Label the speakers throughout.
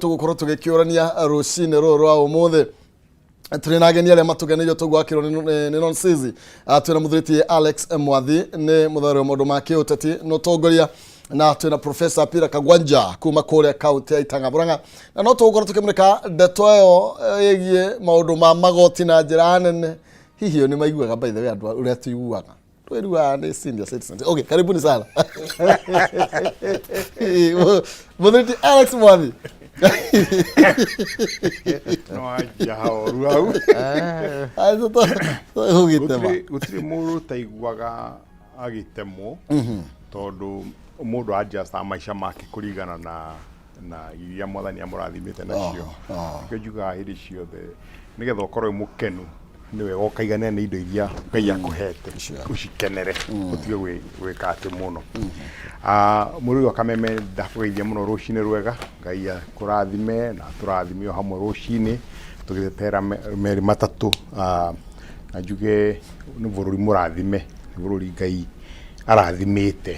Speaker 1: Tũgũkorwo tũgĩkĩũrania rũcinĩ rũrũ rwa ũmũthĩ tũrĩ na ageni arĩa matũgeneire tũgwakĩrwo nĩ Nonsizi. Twĩna mũthuri Alex Mwathi, nĩ mũthuri wa maũndũ ma kĩũteti na ũtongoria, na twĩna Professor Peter Kagwanja kuma kũrĩa kaunti ya Itang'a Murang'a, na no tũgũkorwo tũkĩmũrĩka ndeto ĩyo ĩgiĩ maũndũ ma magoti na njĩra nene. Hihi nĩ maiguaga, by the way, andũ ũrĩa tũiguaga twĩruaga nĩ senior citizens? Okay, karibuni sana, mũthuri Alex Mwathi.
Speaker 2: No anjia haoru hau.
Speaker 1: Gũgĩtema.
Speaker 2: Gũtirĩ mũndũ ũtaiguaga agĩtemwo, tondũ mũndũ adjustaga maica make kũringana na iria Mwathani amũrathimĩte nacio. Nĩkĩo njugaga hĩndĩ ciothe, nĩgetha ũkorwo wĩ mũkenu, nĩ wega ũkaiganĩra nĩ indo iria Ngai akũhete, ũcikenere, ũtige gwĩka atĩ mũno. Mũrũi wa Kameme, ndakũgeithia mũno rũcinĩ rwega. Ngai akũrathime na atũrathime o hamwe rũcinĩ tũgĩtetera merĩ matatũ. Na njuge nĩ bũrũri mũrathime, nĩ bũrũri Ngai arathimĩte.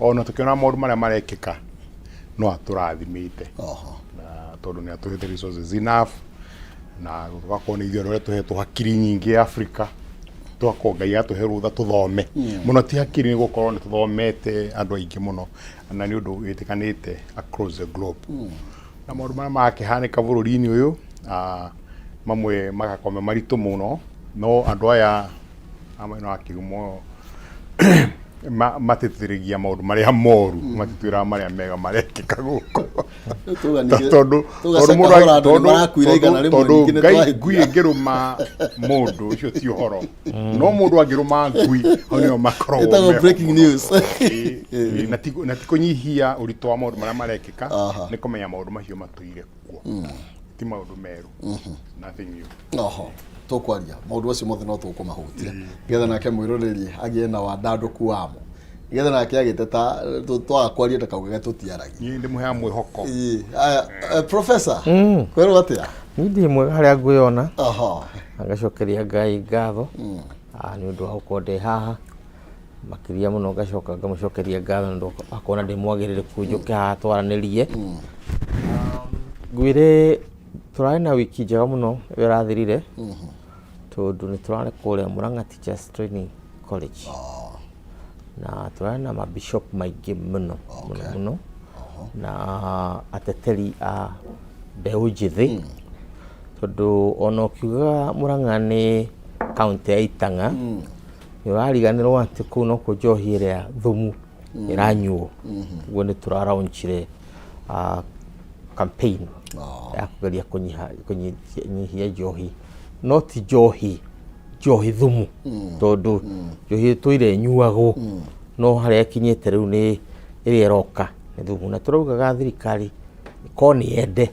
Speaker 2: Ona tũkĩona maũndũ marĩa marekĩka, no atũrathimĩte, na tondũ nĩ atũhete resources enough, na tũgakorwo nĩ ithuĩ andũ arĩa tũhetwo hakiri nyingĩ Africa, tũgakorwo Ngai atũhe rũtha tũthome mũno. Ti hakiri, nĩ gũkorwo nĩ tũthomete andũ aingĩ mũno, na nĩ ũndũ wĩtĩkanĩte across the globe. Na maũndũ marĩa marakĩhanĩka bũrũri-inĩ ũyũ, mamwe magakorwo me maritũ mũno, no andũ aya a mwena wa kĩhumo matĩtĩrĩgia maũndũ marĩa moru, matitwĩraga marĩa mega marekĩka gũkũ. Tondũ mũndũ
Speaker 1: Tũgacakahũra andũ nĩ marakuire 100,
Speaker 2: tondũ
Speaker 1: ningĩ nĩ
Speaker 2: Ngai
Speaker 1: twahĩtia.
Speaker 2: Ngui ĩngĩrũma mũndũ, ũcio ti ũhoro, no mũndũ angĩrũma ngui, hau nĩho makoragwo
Speaker 1: Ĩtagwo
Speaker 2: meho
Speaker 1: breaking
Speaker 2: mũno.
Speaker 1: news.
Speaker 2: Ĩĩ, na ti kũnyihia ũritũ wa maũndũ marĩa marekĩka, nĩ kũmenya maũndũ macio matũire kuo, ti maũndũ merũ, nothing new.
Speaker 1: Oho tũkwaria maũndũ macio mothe, no tũkũmahutia nĩgetha nake mwĩroreri agĩe na wandandũku wamo, nĩgetha nake agĩteta twaga kwaria ndakaugage tũtiaragia.
Speaker 2: Niĩ ndĩmũheaga mwĩhoko.
Speaker 1: Ĩĩ, aya, professor, kwĩrwo atĩa?
Speaker 3: Niĩ ndĩ mwega harĩa ngwĩona. Na ngacokeria Ngai ngatho nĩ ũndũ wa gũkorwo ndĩ haha. Makĩria mũno ngacoka ngamũcokeria ngatho nĩ ũndũ wa kuona ndĩ mwagĩrĩrĩku njũke haha twaranĩrie. Ngwĩre tũrarĩ na wiki njega mũno ĩyo ĩrathirire, tondũ nĩ tũrarĩ kũrĩa Murang'a Teachers Training College, na tũrarĩ na mabishop maingĩ mũno mũno mũno, na ateteri a mbeũ njĩthĩ, tondũ ona ũkiugaga Murang'a nĩ kaũntĩ ya Itang'a, nĩ ũrariganĩrwo atĩ kũu nokuo njohi ĩrĩa thumu ĩranyuo. Ũguo nĩ tũraraunchire campaign ya kũgeria kũnyihia njohi, no ti njohi njohi thumu, tondũ njohi ĩtũire ĩnyuagwo, no harĩa ĩkinyĩte rĩu nĩ ĩrĩa ĩroka nĩ thumu. Na tũraugaga thirikari korwo nĩ yende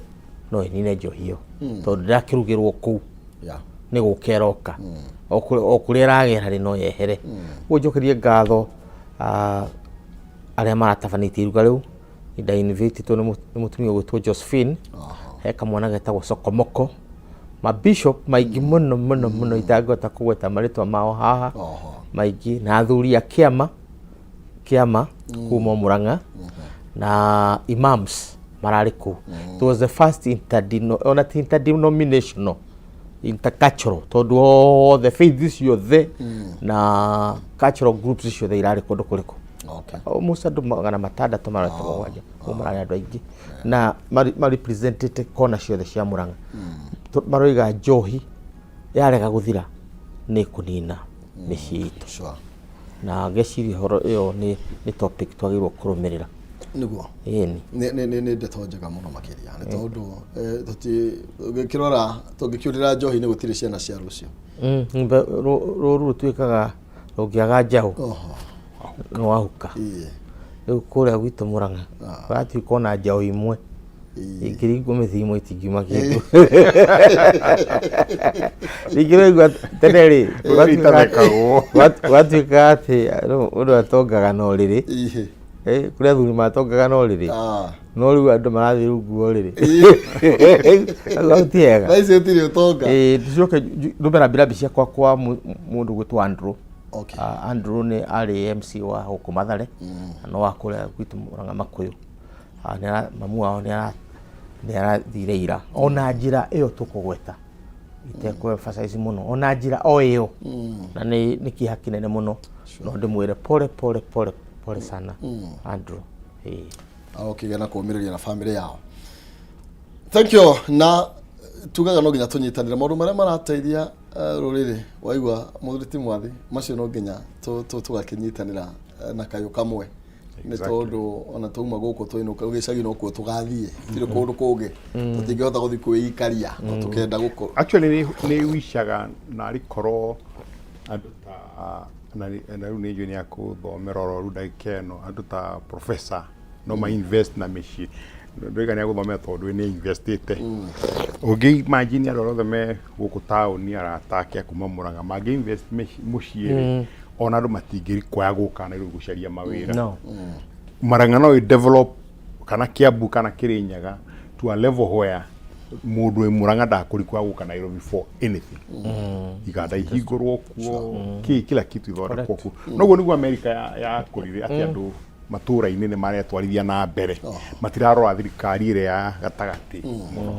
Speaker 3: no ĩnine njohi ĩyo, tondũ ndĩrakĩrugĩrwo kũu, nĩ gũka ĩroka. O kũrĩa ĩragera rĩ, no yehere. Ũguo njokerie ngatho arĩa maratabanĩtie iruga rĩu. Nda invitĩtwo nĩ mũtumia ũgwĩtwo Josephine, he kamwana getagwo Sokomoko, mabishop maingĩ mũno mũno mũno itangĩhota kũgweta marĩtwa mao haha, maingĩ, na athuri a kĩama kuma Murang'a, na imams mararĩ kũu. It was the first ona ti interdenominational, intercultural, tondũ othe faith ciothe na cultural groups ciothe irarĩ kũndũ kũrĩkũ. Almost andũ 607, koguo mararĩ andũ aingĩ na marepresentĩte kona ciothe cia Murang'a. Maroiga njohi yarega gũthira nĩ kũnina mĩciĩ itũ. Na ngeciria ũhoro ĩyo nĩ topic twagĩrĩirwo kũrũmĩrĩra.
Speaker 1: Nĩguo.
Speaker 3: Ĩni.
Speaker 1: Nĩ ndeto njega mũno makĩria, nĩ tondũ tũngĩkĩrora tũngĩkĩũrĩra njohi-inĩ, gũtirĩ ciana cia rũciũ.
Speaker 3: Rũru rũtuĩkaga rũngĩaga njaũ nĩ wahuka. Rĩu kũrĩa gwitũ Murang'a ũratuĩka ona njaũ imwe ingĩringwo mĩthimo itingiuma kĩndũ. Ningĩ ũraigua tene rĩ,
Speaker 2: Itathekagwo.
Speaker 3: gwatuĩkaga atĩ mũndũ atongaga na ũrĩrĩ. Kũrĩ athuri matongaga na ũrĩrĩ, no rĩu andũ marathiĩ rungu wa ũrĩrĩ. Hau ti hega.
Speaker 1: Thaa ici gũtirĩ ũtonga.
Speaker 3: Ĩĩ, tucoke ndũme rambirambi ciakwa kwa mũndũ gwĩtwo Andrew. Andrew nĩ arĩ MC wa gũkũ Mathare, na no wa kũrĩa gwitũ Murang'a Makũyũ. Mamu wao nĩ Nĩ arathire ira ona njĩra ĩyo tũkũgweta itekũ emphasize mũno, ona njĩra o ĩyo, na nĩ kĩeha kĩnene mũno. No ndĩmwĩre pole pole pole pole sana, Andrew. Ĩĩ.
Speaker 1: Arokĩgĩa na kũũmĩrĩria na famĩlĩ yao. Thank you. Na tugaga no nginya tũnyitanĩre maũndũ marĩa marateithia rũrĩrĩ. Waigua mũthuri ti Mwathi, macio no nginya tũgakĩnyitanĩra na kayũ kamwe, nĩ tondũ ona twauma gũkũ twainũka gĩcagi no kuo tũgathiĩ, tirĩ kũndũ kũngĩ tũtingĩhota gũthiĩ kwĩikaria na tũkenda gũkũ.
Speaker 2: Actually nĩ wicaga na arĩkorwo andũ ta na rĩu nĩ njũĩ nĩ akũthomera oro rĩu ndagĩka ĩno, andũ ta professor no ma invest na mĩciĩ. Ndoiga nĩ agũthomera tondũ nĩ investite. Ũngĩ imagine andũ arĩa othe me gũkũ taũni, arata ake a kuma Murang'a, mangĩ invest mũciĩ rĩ, ona andũ matingĩrikoya gũka Nairobi gũcaria mawĩra.
Speaker 3: No.
Speaker 2: Murang'a no ĩ develop kana Kiambu kana Kirinyaga to a level where mũndũ wĩ Murang'a ndakũrikoya gũka Nairobi for anything. Iganda ihingũrwo kuo, kila kitu ithondekwo kuo. Noguo nĩguo America yakũrire, atĩ andũ matũũra-inĩ nĩ maretwarithia na mbere, matirarora thirikari ĩrĩa ya gatagatĩ mũno.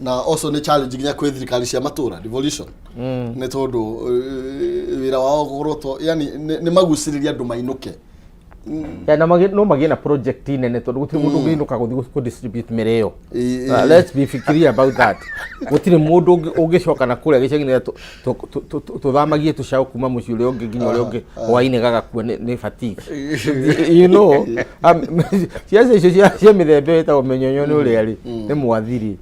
Speaker 1: Na also nĩ challenge nginya kwĩ thirikari cia matũra, devolution, nĩ tondũ wĩra wao gũkorwo to yani nĩ magucĩrĩria andũ mainũke.
Speaker 3: Ya, na no magĩe na project nene, tondũ gũtirĩ mũndũ ũngĩinũka gũthiĩ kũ distribute mĩrĩo. Let's be clear about that. Gũtirĩ mũndũ ũngĩcoka na kũrĩa gĩcagi-inĩ tũthamagie tũcaũ kuma mũciĩ ũrĩa ũngĩ nginya ũrĩa ũngĩ, hwaĩ-inĩ gagakua nĩ fatigue. Ciaca icio cia mĩthemba ĩyo ĩtagwo mĩnyonyo nĩ ũrĩa rĩ nĩ mwathiri.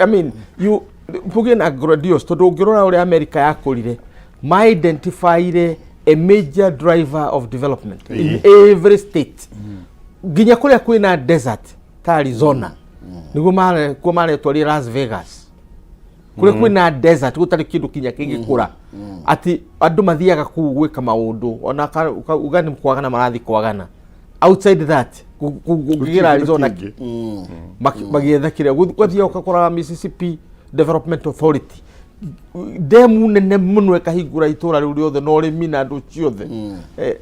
Speaker 3: I mean, you tũgĩe na grandiose, tondũ ũngĩrora ũrĩa America yakũrire, ma identifyire a major driver of development in every state, nginya kũrĩa kwĩna desert ta Arizona, nĩguo kuo maretwaria Las Vegas, kũrĩa kwĩna desert gũtarĩ kĩndũ kinya kĩngĩkũra, atĩ andũ mathiaga kũu gwĩka maũndũ ona uga nĩ kwagana marathiĩ kwagana. Outside that, ũngĩgĩra Arizona
Speaker 2: kĩngĩ.
Speaker 3: Magĩetha kĩrĩa gwathiaga ũgakora Mississippi Development Authority, ndemu nene mũno ĩkahingũra itũra rĩu rĩothe na ũrĩmi na andũ ciothe.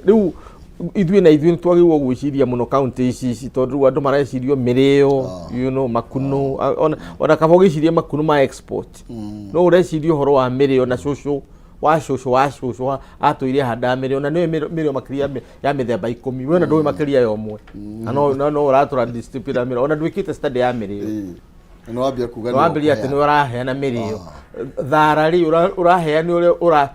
Speaker 3: Rĩu ithuĩ na ithuĩ nĩ twagĩrĩirwo gwĩciria mũno kaunti ici, tondũ rĩu andũ marecirio mĩrĩo, makunũ. Ona kaba ũgĩcirie makunũ ma export, no ũreciria ũhoro wa mĩrĩo, na cũcũ wa cũcũ wa cũcũ atũire handaga mĩrĩo na nĩwe mĩrĩo makĩria ya mĩthemba 10. We ona ndũĩ makĩria ya ũmwe, na no ũratũra distribute mĩrĩo, ona ndwĩkĩte study ya mĩrĩo.
Speaker 1: Ĩĩ. Na nĩ wambia kuga
Speaker 3: nĩ wambĩrĩria atĩ nĩ ũraheana mĩrĩo thara rĩ, ũraheana ũrĩa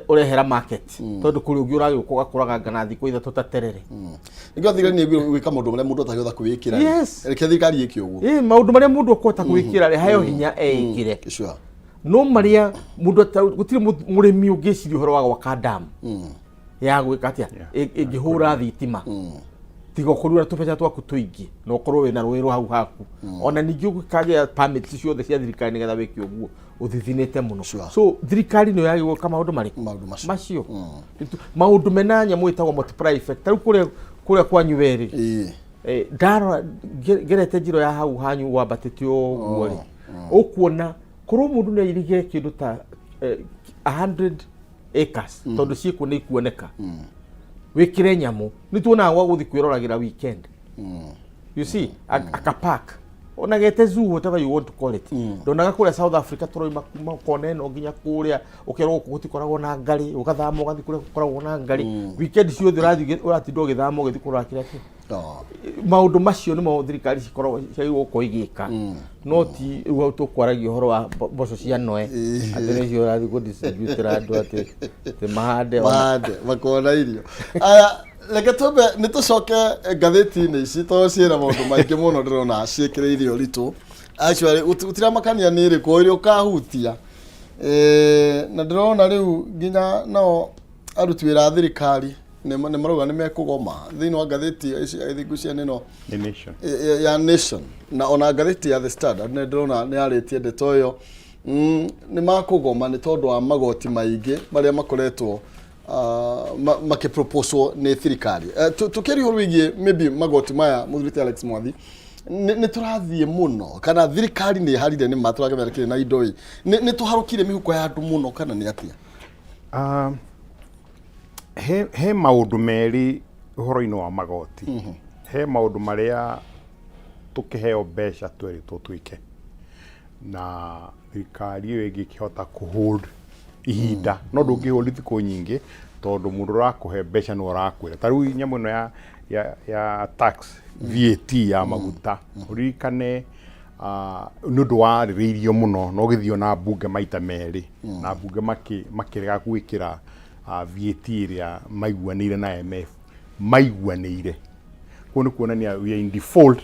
Speaker 3: ũrehera market, tondũ kũrĩ ũngĩ ũragĩũka ũgakũraganga na thikũ 3 ta terere.
Speaker 1: Nĩkĩo thirikari nĩ gwĩka maũndũ marĩa mũndũ atangĩhota kwĩĩkĩra. Reke thirikari ĩke ũguo.
Speaker 3: Ĩ, maũndũ marĩa mũndũ akũhota gwĩkĩra rĩ, hayo hinya eĩkĩre. No marĩa mũndũ gũtirĩ mũrĩmi ũngĩciria ũhoro wa gwaka damu ya gwĩka atĩa ĩngĩhũra thitima, tiga ũkorirwo na tũbeca twaku tũingĩ na ũkorwo wĩna rũĩ rwa hau haku. Ona ningĩ ũngĩkagĩa permits ciothe cia thirikari nĩgetha wĩke ũguo, ũthithinĩte mũno. So thirikari nĩyo yagĩrĩirwo gwĩka maũndũ marĩkũ?
Speaker 1: Maũndũ macio.
Speaker 3: Macio. Maũndũ mena nyamũ ĩtagwo multiplier effect. Ta rĩu kũrĩa kwanyu werĩ, ndarora ngerete njĩra ya hau hanyu wambatĩte ũguo rĩ, ũkuona korwo mũndũ nĩ airige kĩndũ ta 100 acres, tondũ ciĩkuo nĩ ikuoneka, wĩkĩre nyamũ, nĩ tuonaga gwa gũthiĩ kwĩroragĩra weekend, you see, akapark ona gete zoo, whatever you want to call it. Ndonaga kũrĩa South Africa, tũroima kuma kona ĩno nginya kũrĩa, ũkerwo gũkũ gũtikoragwo na ngarĩ, ũgathama ũgathiĩ kũrĩa gũkoragwo na ngarĩ. Weekend ciothe ũrathiĩ ũratinda ũgĩthama ũgĩthiĩ kũrora kĩrĩa kĩ maũndũ macio nĩmo thirikari cikoragwo ciagĩrĩirwo gũkorwo igĩka, no ti rĩu hau tũkwaragia ũhoro wa mboco cia noe, atĩ nĩcio ũrathiĩ kũdistributĩra andũ atĩ mahande
Speaker 1: Mahande makona irio. Aya, reke tumbe nĩ tũcoke ngathĩti-inĩ ici, tondũ ciĩna maũndũ maingĩ mũno ndĩrona ciĩkĩrĩire ũritũ. Actually gũtiramakania nĩ ĩrĩkũ ĩrĩa ũkahutia. Na ndĩrona rĩu nginya nao aruti wĩra a thirikari nĩ marauga nĩ mekũgoma thĩinĩ wa ngathĩti ici ngwĩciria nĩ ĩno
Speaker 2: The Nation.
Speaker 1: Ya Nation, na ona ngathĩti ya The Standard nĩ ndĩrona nĩ yarĩtie ndeto ĩyo. Nĩ makũgoma nĩ tondũ wa magoti maingĩ marĩa makoretwo makĩproposwo nĩ thirikari. Tũkĩaria ũhoro wĩgiĩ maybe magoti maya, mũthuri Alex Mwathi, nĩ tũrathiĩ mũno kana thirikari nĩ ĩharire nĩ ma tũrakĩmera kĩrĩ na indo ĩ nĩ tũharũkire mĩhuko ya andũ mũno kana nĩ atĩa?
Speaker 2: He maũndũ merĩ ũhoro-inĩ wa magoti. He maũndũ marĩa Tũkĩheo mbeca twerĩtwo twĩke, na thirikari ĩyo ĩngĩkĩhota kũ hold ihinda, no ndũngĩ hold thikũ nyingĩ tondũ mũndũ ũrakũhe mbeca nĩwe ũrakwĩra. Ta rĩu nyamũ ĩno ya tax, VAT ya maguta, ũririkane nĩ ũndũ warĩrĩirio mũno na ũgĩthiĩ ona mbunge maita merĩ, na mbunge makĩrega gwĩkĩra VAT ĩrĩa maiguanĩire na IMF, maiguanĩire. Kũu nĩ kuonania we are in default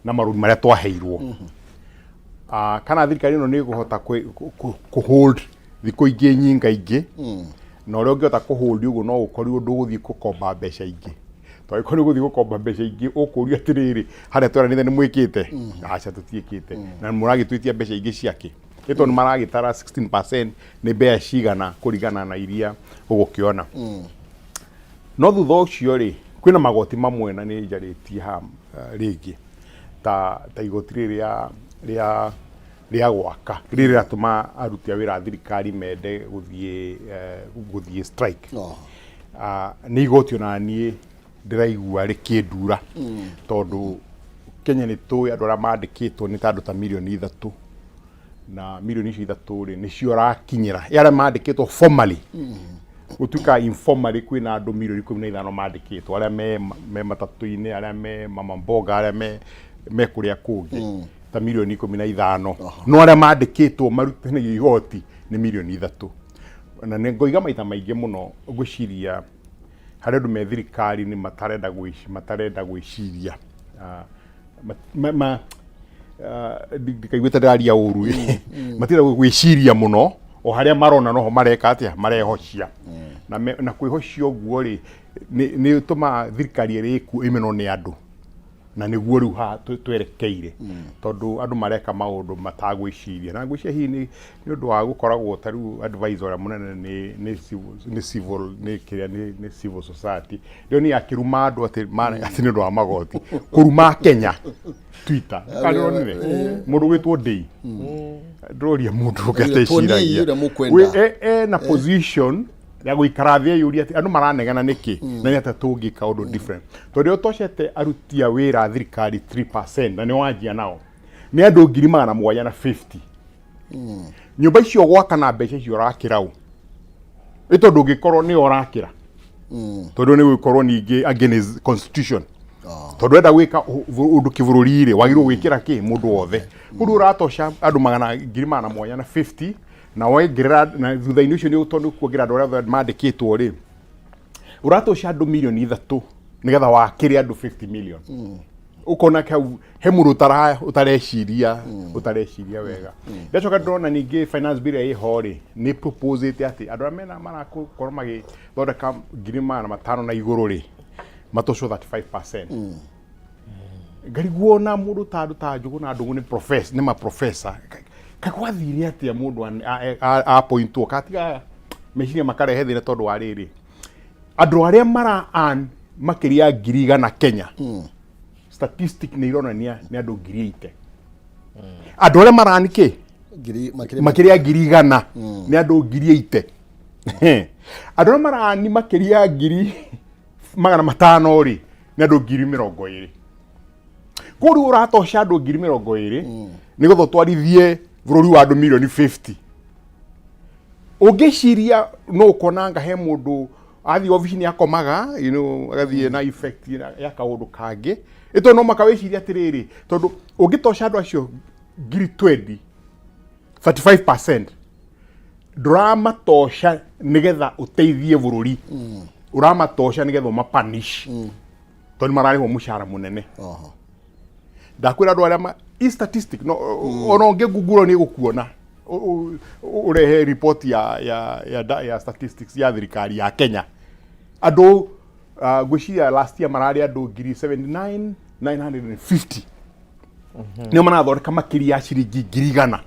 Speaker 2: na marũni marĩa twaheirwo. Kana thirikari ĩno nĩ ĩkũhota kũ hold thikũ ingĩ nyingaingĩ, na ũrĩa ũngĩhota kũ hold ũguo no ũkorirwo ndũgũthiĩ gũkomba mbeca ingĩ, tondũ angĩkorwo nĩ ũgũthiĩ gũkomba mbeca ingĩ, ũkũrio atĩrĩrĩ, harĩa tweranĩte nĩ mwĩkĩte? Aca, tũtiĩkĩte. Na mũragĩtwĩtia mbeca ingĩ ciakĩ? Nĩ tondũ maragĩtara 16% nĩ mbeca cigana kũringana na iria ũgũkĩona. No thutha ũcio rĩ, kwĩna magoti mamwe na nĩ njarĩtie haha rĩngĩ ta igoti rĩrĩ rĩa gwaka rĩrĩ rĩratũma aruti a wĩra a thirikari mende gũthiĩ strike.
Speaker 1: Oh.
Speaker 2: Nĩ igoti ona niĩ ndĩraigua rĩkĩndura, tondũ Kenya nĩ tũĩ andũ arĩa mandĩkĩtwo nĩ ta andũ ta mirioni 3, na mirioni icio 3 rĩ, nĩcio ũrakinyĩra arĩa mandĩkĩtwo formally. Gũtuĩka informally kwĩna andũ mirioni 15 mandĩkĩtwo, arĩa me matatũ-inĩ, arĩa me mama mboga, arĩa me kũrĩa kũngĩ, ta mirioni 15, no arĩa mandĩkĩtwo marutanagia igoti nĩ mirioni 3. Na nĩ ngoiga maita maingĩ mũno, ngwĩciria harĩ andũ me thirikari-inĩ matarenda gwĩciria. Ndikaigua ta ndĩraria ũru, matirenda gwĩciria mũno, o harĩa marona noho mareka atĩa, marehocia. Na kwĩhocia ũguo rĩ, nĩ ũtũmaga thirikari ĩrĩa ĩkuo ĩmenwo nĩ andũ, na nĩguo rĩu haha twerekeire, tondũ andũ mareka maũndũ matagwĩciria. Na ngwĩciria hihi nĩ ũndũ wa gũkoragwo ta rĩu advisor ũrĩa mũnene nĩ civil, nĩ kĩrĩa, nĩ civil society, rĩo nĩ akĩruma andũ atĩ nĩ ũndũ wa magoti, kũruma Kenya Twitter. Kanĩronire mũndũ gwĩtwo Ndei, ndĩroria mũndũ ũngĩ
Speaker 1: Tuoniei
Speaker 2: ateciragia
Speaker 1: ũrĩa mũkwenda.
Speaker 2: Ena position ya gũikara thĩ eyũrie atĩ andũ maranegana nĩkĩ, na nĩ atĩa tũngĩka ũndũ different, tondũ ũtocete aruti a wĩra a thirikari 3%, na nĩ wanjia nao nĩ andũ 750,000. Nyũmba icio gwaka na mbeca icio ũrakĩra ũ? Ĩ tondũ ũngĩkorwo nĩyo ũrakĩra, tondũ nĩ gũkorwo ningĩ against constitution, tondũ enda gwĩka ũndũ kĩbũrũri rĩ, wagĩrĩirwo gwĩkĩra kĩ mũndũ wothe. Kũndũ ũratosha andũ magana 750,000, na wongerera na thutha-inĩ ũcio nĩ tondũ kuongerera andũ arĩa othe mandĩkĩtwo rĩ, ũratosha andũ mirioni 3 nĩgetha wakĩre andũ 50 million. Ũkona hau he mũndũ ũtareciria wega. Ndacoka ndĩrona ningĩ finance bill ĩrĩa ĩho rĩ, nĩ proposĩte atĩ andũ arĩa mena marakorwo magĩthondeka 500,000 na igũrũ rĩ, matocwo 35%. Ngariguo na mũndũ ta andũ ta Njũgũ na Ndũng'ũ nĩ maprofesa, kaĩ gwathire atĩa mũndũ appointwo katiga meciria makarehe thĩna? Tondũ wa rĩrĩ, andũ arĩa mara earn makĩria ya 100,000 Kenya, statistic nĩ ironania nĩ andũ 80,000. Andũ arĩa mara earn kĩ
Speaker 1: Ngiri makĩria
Speaker 2: makĩria ya 100,000 nĩ andũ 80,000. Andũ arĩa mara earn makĩria ya 500,000 rĩ, nĩ andũ 20,000. Kũu rĩu ũratosha andũ 20,000 nĩgetha ũtwarithie bũrũri wa andũ mirioni 50. Ũngĩciria no ũkona he mũndũ athiĩ obici nĩ akomaga, agathiĩ na effect ya kaũndũ kangĩ. Ĩ tondũ no maka wĩcirie atĩrĩrĩ, tondũ ũngĩtosha andũ acio 20,000 35%, ndũramatosha nĩgetha ũteithie bũrũri, ũramatosha nĩgetha ũmapunish, tondũ nĩ mararĩhwo mũcara mũnene. Ndakwĩra andũ arĩa i statistic no ona ũngĩ google nĩ gũkuona ũrehe report ya statistics ya thirikari ya Kenya. Andũ ngwĩciria last year mararĩ andũ 79,950 nĩo marathondeka makĩria ya ciringi 100,000.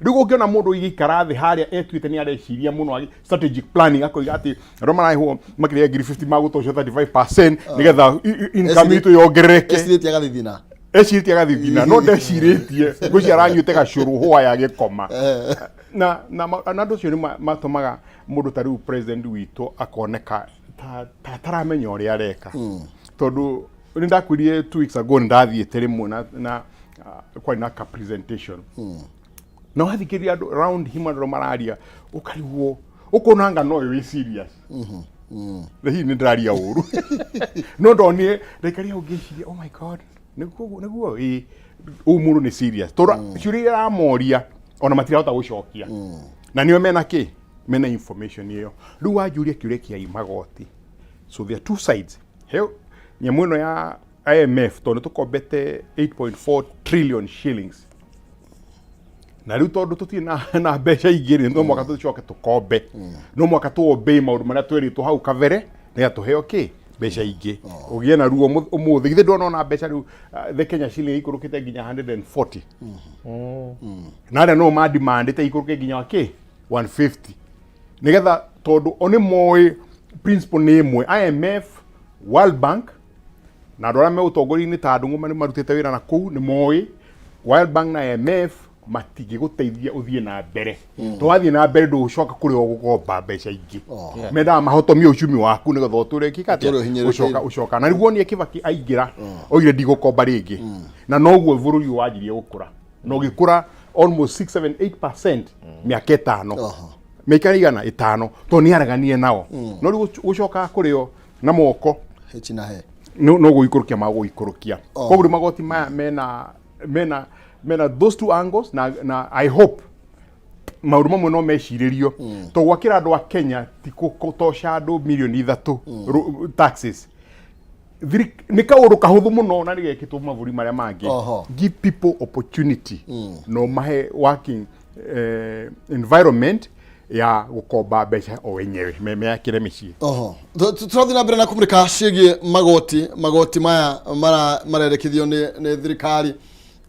Speaker 2: Rĩu ũngĩona mũndũ igĩikara thĩ harĩa etuĩte nĩ areciria mũno strategic planning, akoiga atĩ andũ mararĩhwo makĩria ya 50,000 magũtocio 35% nĩgetha income itũ yongerereke.
Speaker 1: Ecirĩtie agathithina.
Speaker 2: Ecirĩtie agathithina, no ndecirĩtie. Ngwĩciria aranyuĩte gacũrũ hũa ya gĩkoma. Na andũ acio nĩ matũmaga mũndũ ta rĩu president witũ akoneka ta ataramenya ũrĩa areka, tondũ Nĩ ndakwĩrire 2 weeks ago nĩ ndathiĩte rĩmwe na kwarĩ na ka presentation na wathikĩrĩria andũ round him, andũ mararia, ũkarigwo, ũkona anga no wĩ serious, na hihi nĩ ndĩraria ũru, no ndonire ndaikaria hau ngĩciria, "Oh my God, nĩguo, nĩguo, ĩ ũyũ mũndũ nĩ serious," tondũ ciũria iria aramoria ona matirahota gũcokia, na nĩo mena kĩ, mena information ĩyo. Rĩu wanjũria kĩũria kĩa magoti, so there are two sides. He nyamũ ĩno ya IMF, tondũ nĩ tũkombete 8.4 trillion shillings, na rĩu tondũ tũtirĩ na mbeca ingĩ rĩ, no mwaka tũcoke tũkombe, no mwaka tũobey maũndũ marĩa twĩrĩtwo hau kabere nĩgetha tũheo kĩ, mbeca ingĩ. Ũgĩe na ruo ũmũthĩ githĩ ndona ona mbeca rĩu, the Kenya shilling ikũrũkĩte nginya 140, na arĩa no mandimandĩte ikũrũke nginya kĩ, 150, nĩgetha tondũ o nĩ moĩ principle nĩ ĩmwe. IMF, World Bank na andũ arĩa me ũtongoria-inĩ ta andũ nĩ marutĩte wĩra na kũu, nĩ moĩ World Bank na IMF matingĩgũteithia ũthiĩ na mbere. To wathiĩ na mbere, ndũgũcoka kũrĩ o gũkomba mbeca ingĩ. Mendaga mahotomie uchumi waku nĩgetha ũtũre kĩka
Speaker 1: Ũtũre
Speaker 2: atĩa?
Speaker 1: ũhinyĩrĩrĩkĩire.
Speaker 2: Ũcoka ũcoka na nĩguo nie Kibaki aingĩra oigire, "Ndigũkomba rĩngĩ," na noguo bũrũri ũyũ wanjirie gũkũra na ũgĩkũra almost 6 7 8% mĩaka 5, mĩaka 500, tondũ nĩ areganire nao. No rĩu gũcoka kũrĩ o na moko
Speaker 1: H na he.
Speaker 2: No gũikũrũkia magũikũrũkia. Koguo rĩu magoti maya mena those two angles, na I hope maũndũ mamwe no mecirĩrio, to gwakĩra andũ a Kenya ti gũtoca andũ mirioni 3 taxes. Nĩ kaũndũ kahũthũ mũno na nĩ gekĩtwo mabũrũri marĩa mangĩ. Give people opportunity, no mahe working environment ya gũkomba mbeca o wenyewe meyakĩre mĩciĩ.
Speaker 1: Oho. Tũrathiĩ na mbere na kũmũrĩka ciĩgiĩ magoti maya marerekithio nĩ thirikari.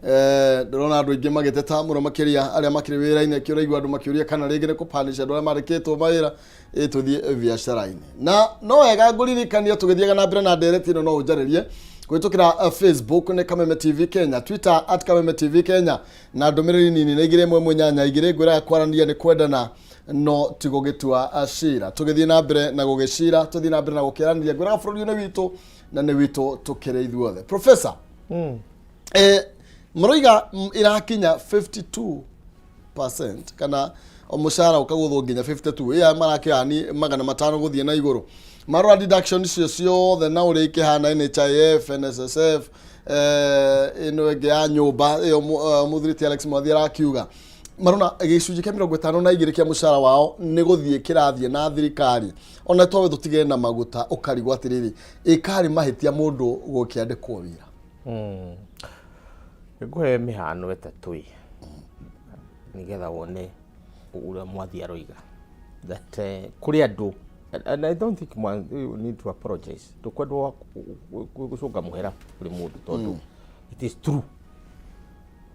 Speaker 1: Ndĩrona andũ aingĩ magĩteta mũno, makĩria arĩa makĩrĩ wĩra-inĩ. Kĩũraigua andũ makĩũria kana rĩngĩ nĩ kũpanisha andũ arĩa marĩkĩtwo mawĩra, ĩ tũthiĩ biacara-inĩ. Na no wega ngũririkania tũgĩthiaga na mbere na ndereti ĩno, no ũnjarĩrie kũhĩtũkĩra Facebook nĩ Kameme TV Kenya, Twitter @KamemeTVKenya, na ndũmĩrĩri nini nĩ 2182. Ngwĩraga kwaranĩria nĩ kwendana, no ti gũgĩtua cira. Tũgĩthiĩ na mbere na gũgĩcira, tũthiĩ na mbere na gũkĩaranĩria. Ngwĩraga bũrũri ũyũ nĩ witũ na nĩ witũ tũkĩrĩ ithuothe. Professor, maroiga ĩrakinya 52% kana o mũcara ũkagũthwo nginya 52, ĩya marakĩoya ni 500 gũthiĩ na igũrũ. Marora deduction icio ciothe na ũrĩa ikĩhana, NHIF, NSSF, ĩno ĩngĩ ya nyũmba ĩyo, mũthuri Alex Mwathi arakiuga marona gĩcunjĩ kĩa 52 kĩa mũcara wao nĩ gũthiĩ kĩrathiĩ na thirikari. Ona twawe tũtigane na maguta, ũkarigwo atĩrĩrĩ, ĩkarĩ mahĩtia mũndũ gũkĩandĩkwo wĩra?
Speaker 3: Ngũhe mĩhano ĩtatũ ĩ nĩgetha wone ũrĩa Mwathi aroiga that kũrĩ andũ, and I don't think you need to apologize, ndũkwendwo gũcũnga mũhera kũrĩ mũndũ tondũ it is true.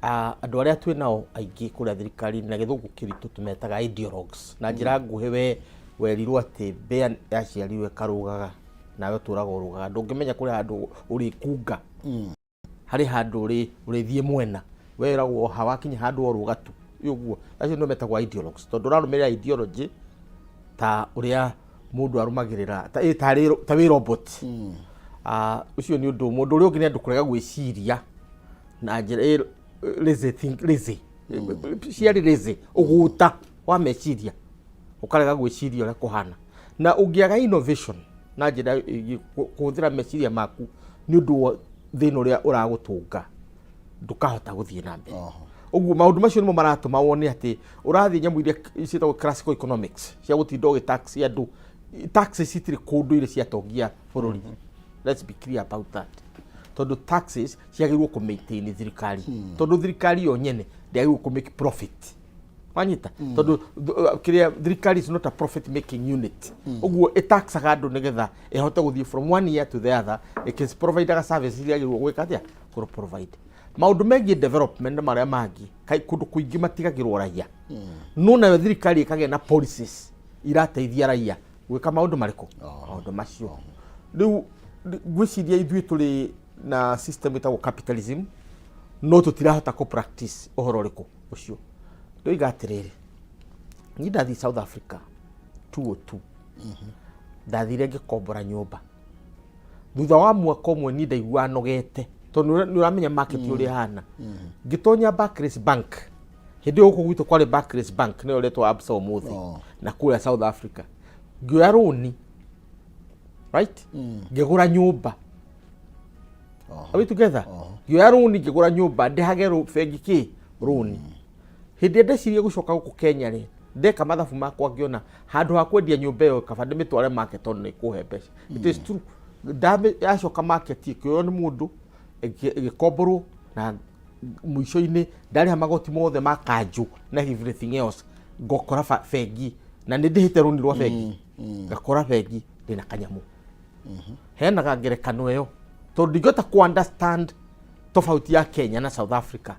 Speaker 3: Andũ arĩa twĩ nao aingĩ kũrĩa thirikari na gĩthũngũ kĩritũ tũmetaga ideologues. Na njĩra nguhĩ, we werirwo atĩ mbĩa yaciarirwo ĩkarũgaga, nawe ũtũraga ũrũgaga, ndũngĩmenya kũrĩ handũ ũrĩkunga, harĩ handũ ũrĩthiĩ mwena, weragwo ha wakinya handũ ũrũga tu ũguo. Acio nĩo metagwo ideologues tondũ ũrarũmĩrĩra ideology ta ũrĩa mũndũ arũmagĩrĩra ta ĩ, ta wĩ robot. Ũcio nĩ ũndũ mũndũ ũrĩa ũngĩ nĩ andũ kũrega gwĩciria na njĩra lazy think, lazy ciarĩ lazy, ũgũta wa meciria, ũkarega gwĩciria ũrĩa kũhana na ũngĩaga innovation na njĩra ĩgiĩ kũhũthĩra meciria maku nĩ ũndũ wa thĩna ũrĩa ũragũtũnga, ndũkahota gũthiĩ na mbere. Ũguo maũndũ macio nĩmo maratũma wone atĩ ũrathiĩ nyamũ iria ciĩtagwo classical economics cia gũtinda ũgĩtax andũ. Taxes citirĩ kũndũ irĩ ciatongia bũrũri, let's be clear about that, tondũ taxes ciagĩrĩirwo kũ maintain thirikari, tondũ thirikari yo nyene ndĩagĩrĩirwo kũ make profit, wanyita? Tondũ kĩrĩa thirikari is not a profit making unit. Ũguo ĩtaxaga andũ nĩgetha ĩhote gũthiĩ from one year to the other ĩkĩ service iria yagĩrĩirwo gwĩka atĩa, kũ provide maũndũ megiĩ development na marĩa mangĩ. Kũndũ kũingĩ matigagĩrwo raia, no nayo thirikari ĩkagĩa na policies irateithia raia gwĩka maũndũ marĩkũ, maũndũ macio. Rĩu ngwĩciria ithuĩ tũrĩ na system ĩtagwo capitalism, no tũtirahota kũ practice ũhoro ũrĩkũ ũcio. Ndoiga atĩrĩrĩ, niĩ ndathiĩ South Africa 202, ndathire ngĩkombora nyũmba. Thutha wa mwaka ũmwe niĩ ndaiguaga nogete, tondũ nĩ ũramenya market ũrĩa ĩhana. Ngĩtonya Barclays Bank, hĩndĩ ĩyo gũkũ gwitũ kwarĩ Barclays Bank, nĩyo ĩretwo Absa ũmũthĩ. Na kũrĩa South Africa ngĩoya rũni, right, ngĩgũra nyũmba. Are we together? Ngĩoya rũni, ngĩgũra nyũmba, ndĩhage bengi kĩ rũni. Hĩndĩ ĩrĩa ndecirie gũcoka gũkũ Kenya rĩ, ndeka mathabu makwa, ngĩona handũ ha kwendia nyũmba ĩyo, kaba ndĩmĩtware market tondũ nĩ ĩkũhe mbeca. It is true. Yacoka market, ĩkĩoywo nĩ mũndũ, ĩgĩkomborwo, na mũico-inĩ ndarĩha magoti mothe ma kanjũ na everything else, ngokora bengi na nĩ ndĩhĩte rũni rwa bengi, ngakora bengi ndĩna kanyamũ. Heanaga ngerekano ĩyo tondũ ndingĩhota ku understand tofauti ya Kenya na South Africa,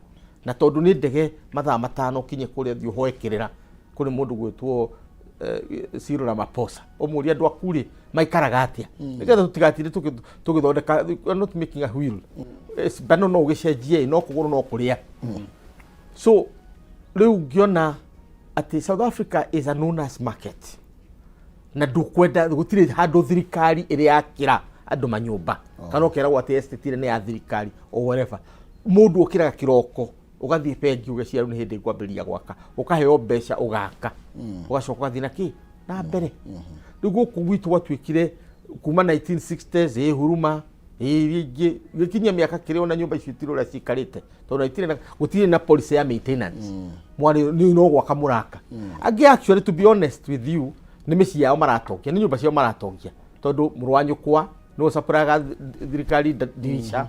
Speaker 3: na tondũ nĩ ndege mathaa 5 ũkinye kũrĩa, thiĩ ũhoe kĩrĩra kũrĩ mũndũ gwĩtwo Cyril Ramaphosa, ũmũrie andũ aku rĩ maikaraga atĩa, nĩgetha tũtigatinde tũgĩthondeka. We are not making a wheel. Cindano no ũgĩcenjie, no kũgũrũ no kũrĩa. So rĩu ngĩona atĩ South Africa is an owner's market, na ndũkwenda, gũtirĩ handũ thirikari ĩrĩ yakĩra andũ manyũmba, kana ũkeragwo atĩ estate ĩrĩa nĩ ya thirikari or whatever. Mũndũ ũkĩraga kĩroko, ũgathiĩ bengi, ũgeciria rĩu nĩ hĩndĩ ngwambĩrĩria gwaka, ũkaheo mbeca, ũgaka, ũgacoka ũgathiĩ na kĩ na mbere. Rĩu gũkũ gwitũ gwatuĩkire kuma 1960s, ĩ huruma ĩ iria ingĩ, gĩkinyia mĩaka kĩrĩ ona nyũmba icio itirĩ ũrĩa cikarĩte, tondũ itirĩ na, gũtirĩ na policy ya maintenance. Mwarĩ nĩ no gwaka mũraka. Angĩ, actually, to be honest with you, nĩ mĩciĩ yao maratongia, nĩ nyũmba ciao maratongia, tondũ mũrũ wa nyũkwa nĩwe ũcapũraga thirikari ndirica,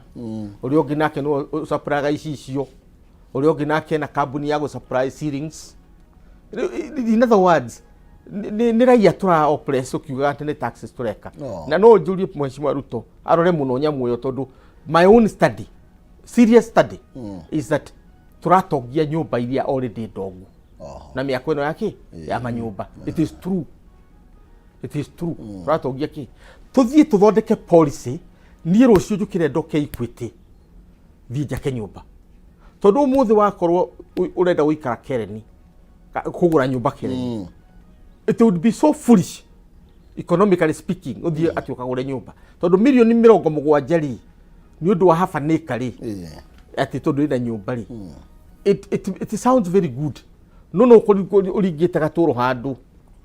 Speaker 3: ũrĩa ũngĩ nake nĩwe ũcapũraga icicio, ũrĩa ũngĩ nake na kambuni ya gũ supply ceilings. In other words, nĩ raia tũra oppress ũkiugaga atĩ nĩ taxes tũreka. Na no njũrie Mheshimiwa Ruto arore mũno nyamũ ĩyo, tondũ my own study, serious study, is that tũratongia nyũmba iria already ndongu na mĩako ĩno yake ya manyũmba. It is true, it is true. Tũratongia kĩ? Tũthiĩ tũthondeke policy. Niĩ rũciũ njũkĩre ndoke Equity, thiĩ njake nyũmba, tondũ ũmũthĩ wakorwo ũrenda gũikara Kereni, kũgũra nyũmba Kereni, it would be so foolish, economically speaking, ũthiĩ atĩ ũkagũre nyũmba, tondũ mirioni 70 rĩ, nĩ ũndũ wa half an acre rĩ, atĩ tondũ ĩna nyũmba rĩ, it sounds very good, no ũringĩte gatũrũ handũ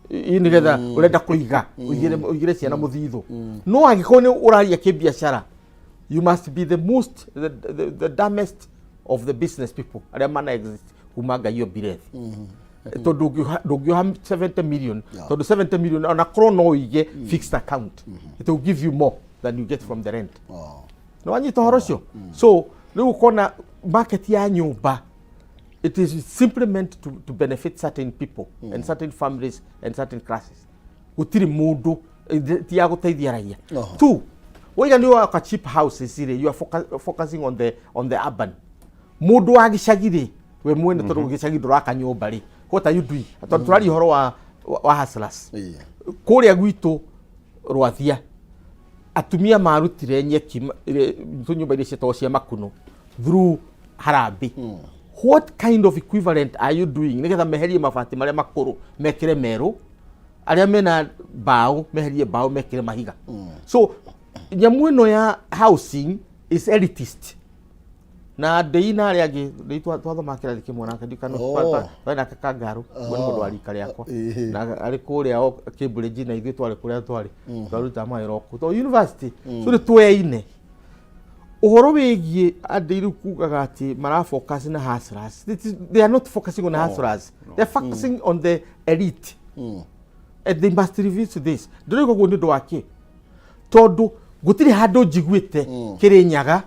Speaker 3: ĩ nĩgetha ũrenda kũiga ũigĩre ciana mũthithũ. No angĩkorwo nĩ ũraria kĩbiacara, you must be the most the dumbest of the business people arĩa mana exist kuma Ngai ombire thĩ, tondũ ndũngĩoha 70 million, tondũ 70 million, ona korwo no ũige fixed account, it will give you more than you get from the rent. Nĩ wanyita ũhoro ũcio? So rĩu ũkona market ya nyũmba, it is simply meant to benefit certain people and certain families and certain classes. Gũtirĩ mũndũ, ti ya gũteithia raia. Two, waiga nĩ waka cheap houses rĩ, you are focusing on the urban. Mũndũ wa gĩcagi rĩ, we mwene, tondũ gĩcagi ndũraka nyũmba rĩ, what are you doing? Tondũ tũraria ũhoro wa hustlers. Kũrĩa gwitũ Rwathia, atumia marutire nyeki tũnyũmba iria cietagwo cia makuno through harambĩ. What kind of equivalent are you doing nĩgetha meherie mabati marĩa makũrũ, mekĩre merũ, arĩa mena mbaũ meherie mbaũ, mekĩre mahiga? So nyamũ ĩno ya housing is elitist. Na ndĩi na arĩa angĩ ndĩi twathomaga kĩrathi kĩmwe nake, ndikano twarĩ nake kangarũ. Ũguo nĩ mũndũ wa rika rĩakwa. Na arĩ kũrĩa o Cambridge, na ithuĩ twarĩ kũrĩa twarĩ twarutaga mawĩra o kũu to university, so nĩ tweine ũhoro wĩgiĩ andĩ rĩu kugaga atĩ mara focus na hustlers. They are not focusing on hustlers, they are focusing on the elite, and they must revisit this. Ndĩrauga ũguo nĩ ũndũ wa kĩ? Tondũ gũtirĩ handũ njiguĩte Kĩrĩnyaga,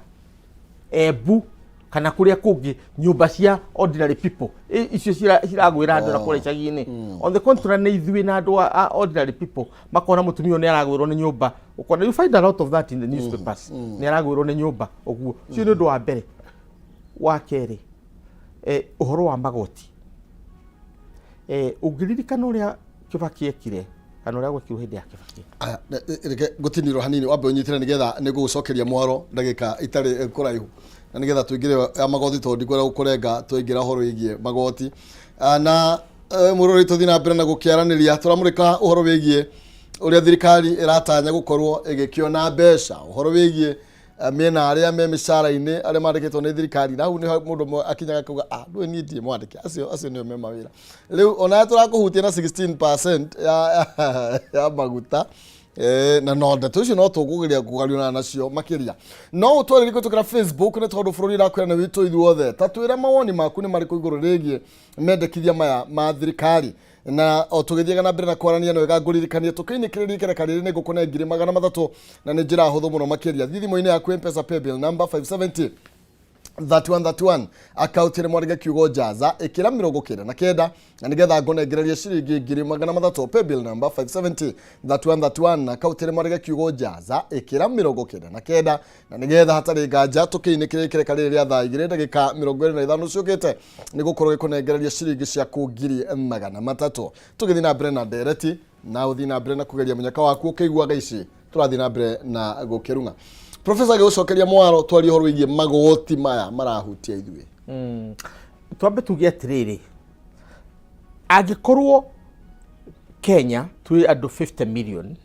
Speaker 3: Embu kana kũrĩa kũngĩ, nyũmba cia ordinary people icio ciragwĩra andũ na kũrĩa icagi-inĩ. On the contrary, nĩ ithuĩ na andũ a ordinary people makona mũtumia ũyũ nĩ aragwĩrwo nĩ nyũmba. Ũkona, you find a lot of that in the newspapers, nĩ aragwĩrwo nĩ nyũmba ũguo. Ũcio nĩ ũndũ wa mbere. Wa kerĩ, ũhoro wa magoti, ũngĩririkana ũrĩa Kibaki ekire, kana ũrĩa gwekirwo hĩndĩ ya Kibaki.
Speaker 1: Aya, reke ngũtinirwo hanini, wambe ũnyitĩre nĩgetha nĩ ngũgũcokeria mwaro ndagĩka itarĩ kũraihu, na nĩgetha tũingĩre ya magoti, tondũ ndikwenda gũkũrenga twaingĩra ũhoro wĩgiĩ magoti. Na mũrori, tũthiĩ na mbere na gũkĩaranĩria, tũramũrĩka ũhoro wĩgiĩ Ũrĩa thirikari ĩratanya gũkorwo ĩgĩkĩona mbeca, ũhoro wĩgiĩ mĩena arĩa me mĩcara-inĩ, arĩa mandĩkĩtwo nĩ thirikari, na hau nĩho mũndũ ũmwe akinyaga kuga, "Ah, ndũĩ niĩ ndirĩ mwandĩke, acio nĩo me mawĩra." Rĩu ona tũrakũhutia na 16% ya maguta. Na no ndeto icio no tũkũgeria kũgariũrana nacio makĩria. No ũtwarĩrie kũhĩtũkĩra Facebook, nĩ tondũ bũrũri ũrakwĩra nĩ witũ ithuothe. Ta twĩre mawoni maku nĩ marĩkũ igũrũ rĩgiĩ mendekithia maya ma thirikari. Na o tũgĩthiaga na mbere na kwarania, nĩ wega ngũririkanie tũkĩinĩkĩrĩria ikereka rĩrĩ nĩ ngũkũ 300,000, na nĩ njĩra hũthũ mũno makĩria. Thiĩ thimũ-inĩ yaku, M-Pesa paybill number 570 3131, akaunti ĩrĩ mwandĩke kiugo "Jaza", ĩkĩra 99, na nĩgetha ngũnengererie ciringi 300,000. Paybill number 570 3131, akaunti ĩrĩ mwandĩke kiugo "Jaza", ĩkĩra 99, na nĩgetha hatarĩ nganja tũkĩinĩkĩrĩria ikereka rĩrĩ rĩa thaa 2:25 ciũkĩte nĩ gũkorwo gĩkũnengereria ciringi ciaku 300,000. Tũgĩthiĩ na mbere na ndereti, na ũthiĩ na mbere na kũgeria mũnyaka waku ũkĩiguaga ici tũrathiĩ na mbere na gũkĩrung'a. Profesa, agĩgũcokeria mwaro, twarie ũhoro wĩgiĩ magoti maya marahutia ithuĩ.
Speaker 3: Twambe tuge atĩrĩrĩ, angĩkorwo Kenya twĩ andũ 50 million,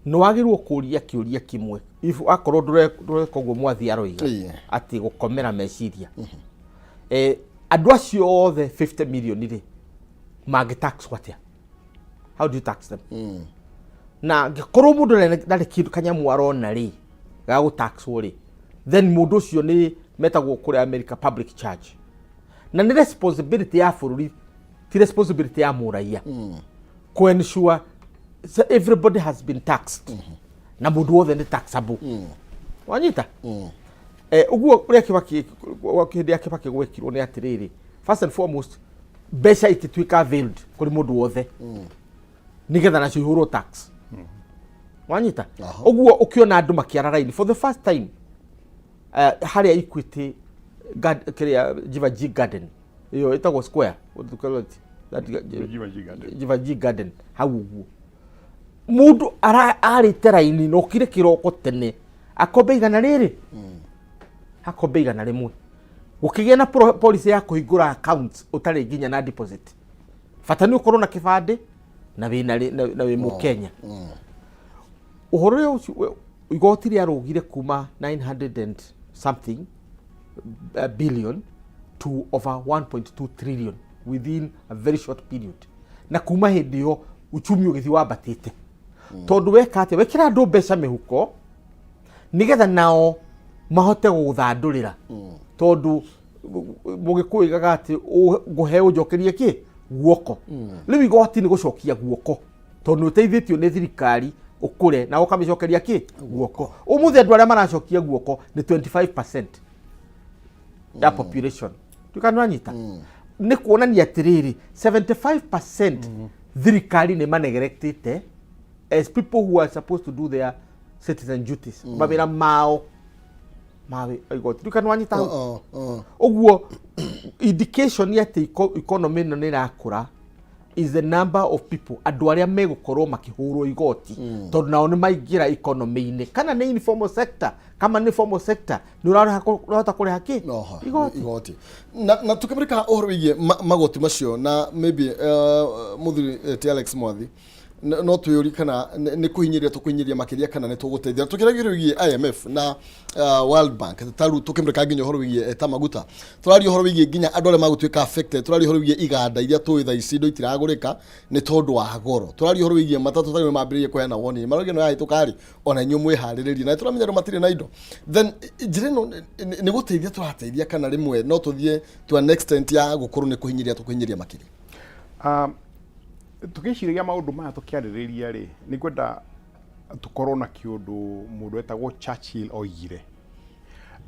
Speaker 3: nĩ wagĩrĩirwo kũria kĩũria kĩmwe. If akorwo ndũreka ũguo Mwathi aroiga atĩ gũkomera meciria, andũ acio othe 50 million rĩ, mangĩ tax atĩa? How do you tax them? Na angĩkorwo mũndũ ndarĩ kĩndũ kanyamũ arona rĩ ga gũtaxwo rĩ, then mũndũ ũcio nĩ metagwo kũrĩa America public charge, na nĩ responsibility ya bũrũri, ti responsibility ya mũraia ku ensure so everybody has been taxed, na mũndũ wothe nĩ taxable. Wanyita? Ũguo ũrĩa Kibaki, hĩndĩ ya Kibaki gwekirwo nĩ atĩrĩrĩ, first and foremost mbeca itituĩka availed kũrĩ mũndũ wothe nĩgetha nacio ihũrwo tax. Wanyita? Ũguo ũkĩona andũ makĩara raini for the first time, harĩa Equity kĩrĩa Jivaji Garden ĩyo ĩtagwo square, what do you call it? That,
Speaker 2: Jivaji Garden.
Speaker 3: Jivaji Garden hau ũguo, mũndũ arĩte raini na okire kĩroko tene akombe igana rĩrĩ, akombe 100. Gũkĩgĩa na policy ya kũhingũra account ũtarĩ nginya na deposit, bata nĩ ũkorwo na kĩbandĩ na wĩna na wĩ mũkenya. Ũhoro ũyũ ũcio igoti rĩarũgire kuma 900 and something billion to over 1.2 trillion within a very short period, na kuma hĩndĩ ĩyo uchumi ũgĩthiĩ wambatĩte, tondũ weka atĩa? Wekĩra andũ mbeca mĩhuko nĩgetha nao mahote gũgũthandũrĩra, tondũ mũgĩkũyũ igaga atĩ ngũhe ũnjokerie kĩ guoko. Rĩu igoti nĩ gũcokia guoko, tondũ nĩ ũteithĩtio nĩ thirikari ũkũre na ũkamĩcokeria kĩ guoko. Ũmũthĩ andũ arĩa maracokia guoko nĩ 25% ya population. Tuĩka nĩ wanyita, nĩ kuonania atĩrĩrĩ, 75% thirikari nĩ manegeretete as people who are supposed to do their citizen duties, mawĩra mao ma igoti. Tuĩka nĩ wanyita hau? Ũguo indication atĩ economy ĩno nĩ ĩrakũra is the number of people, andũ arĩa megũkorwo makĩhũrwo igoti, tondũ nao nĩ maingĩra economy-inĩ, kana nĩ informal sector kama nĩ formal sector, nĩ ũrahota kũrĩha kĩ? Igoti.
Speaker 1: Igoti. Na tukĩmũrĩka ũhoro wĩgiĩ magoti macio, na maybe mũthuri ti Alex Mwathi, no twĩyũrie kana nĩ kũhinyĩrĩria tũkũhinyĩrĩria makĩria kana nĩ tũgũteithia. Tũkĩragia wĩgiĩ IMF na World Bank, ta rĩu tũkĩmũrĩka nginya ũhoro wĩgiĩ ta maguta, tũraria ũhoro wĩgiĩ nginya andũ arĩa magũtuĩka affected, tũraria ũhoro wĩgiĩ iganda iria tũĩ thaa ici indo itiragũrĩka nĩ tondũ wa goro, tũraria ũhoro wĩgiĩ matatũ tarĩu mambĩrĩirie kũheana woni marauga ĩno yahĩtũka rĩ, ona inyuĩ mwĩharĩrĩrie, na tũramenya andũ matirĩ na indo. Then njĩra ĩno nĩ gũteithia tũrateithia, kana rĩmwe no tũthiĩ to an extent ya gũkorwo nĩ kũhinyĩrĩria tũkũhinyĩrĩria makĩria?
Speaker 2: Tũgĩciragia maũndũ maya tũkĩarĩrĩria rĩ, nĩ ngwenda tũkorwo na kĩũndũ mũndũ etagwo Churchill oigire.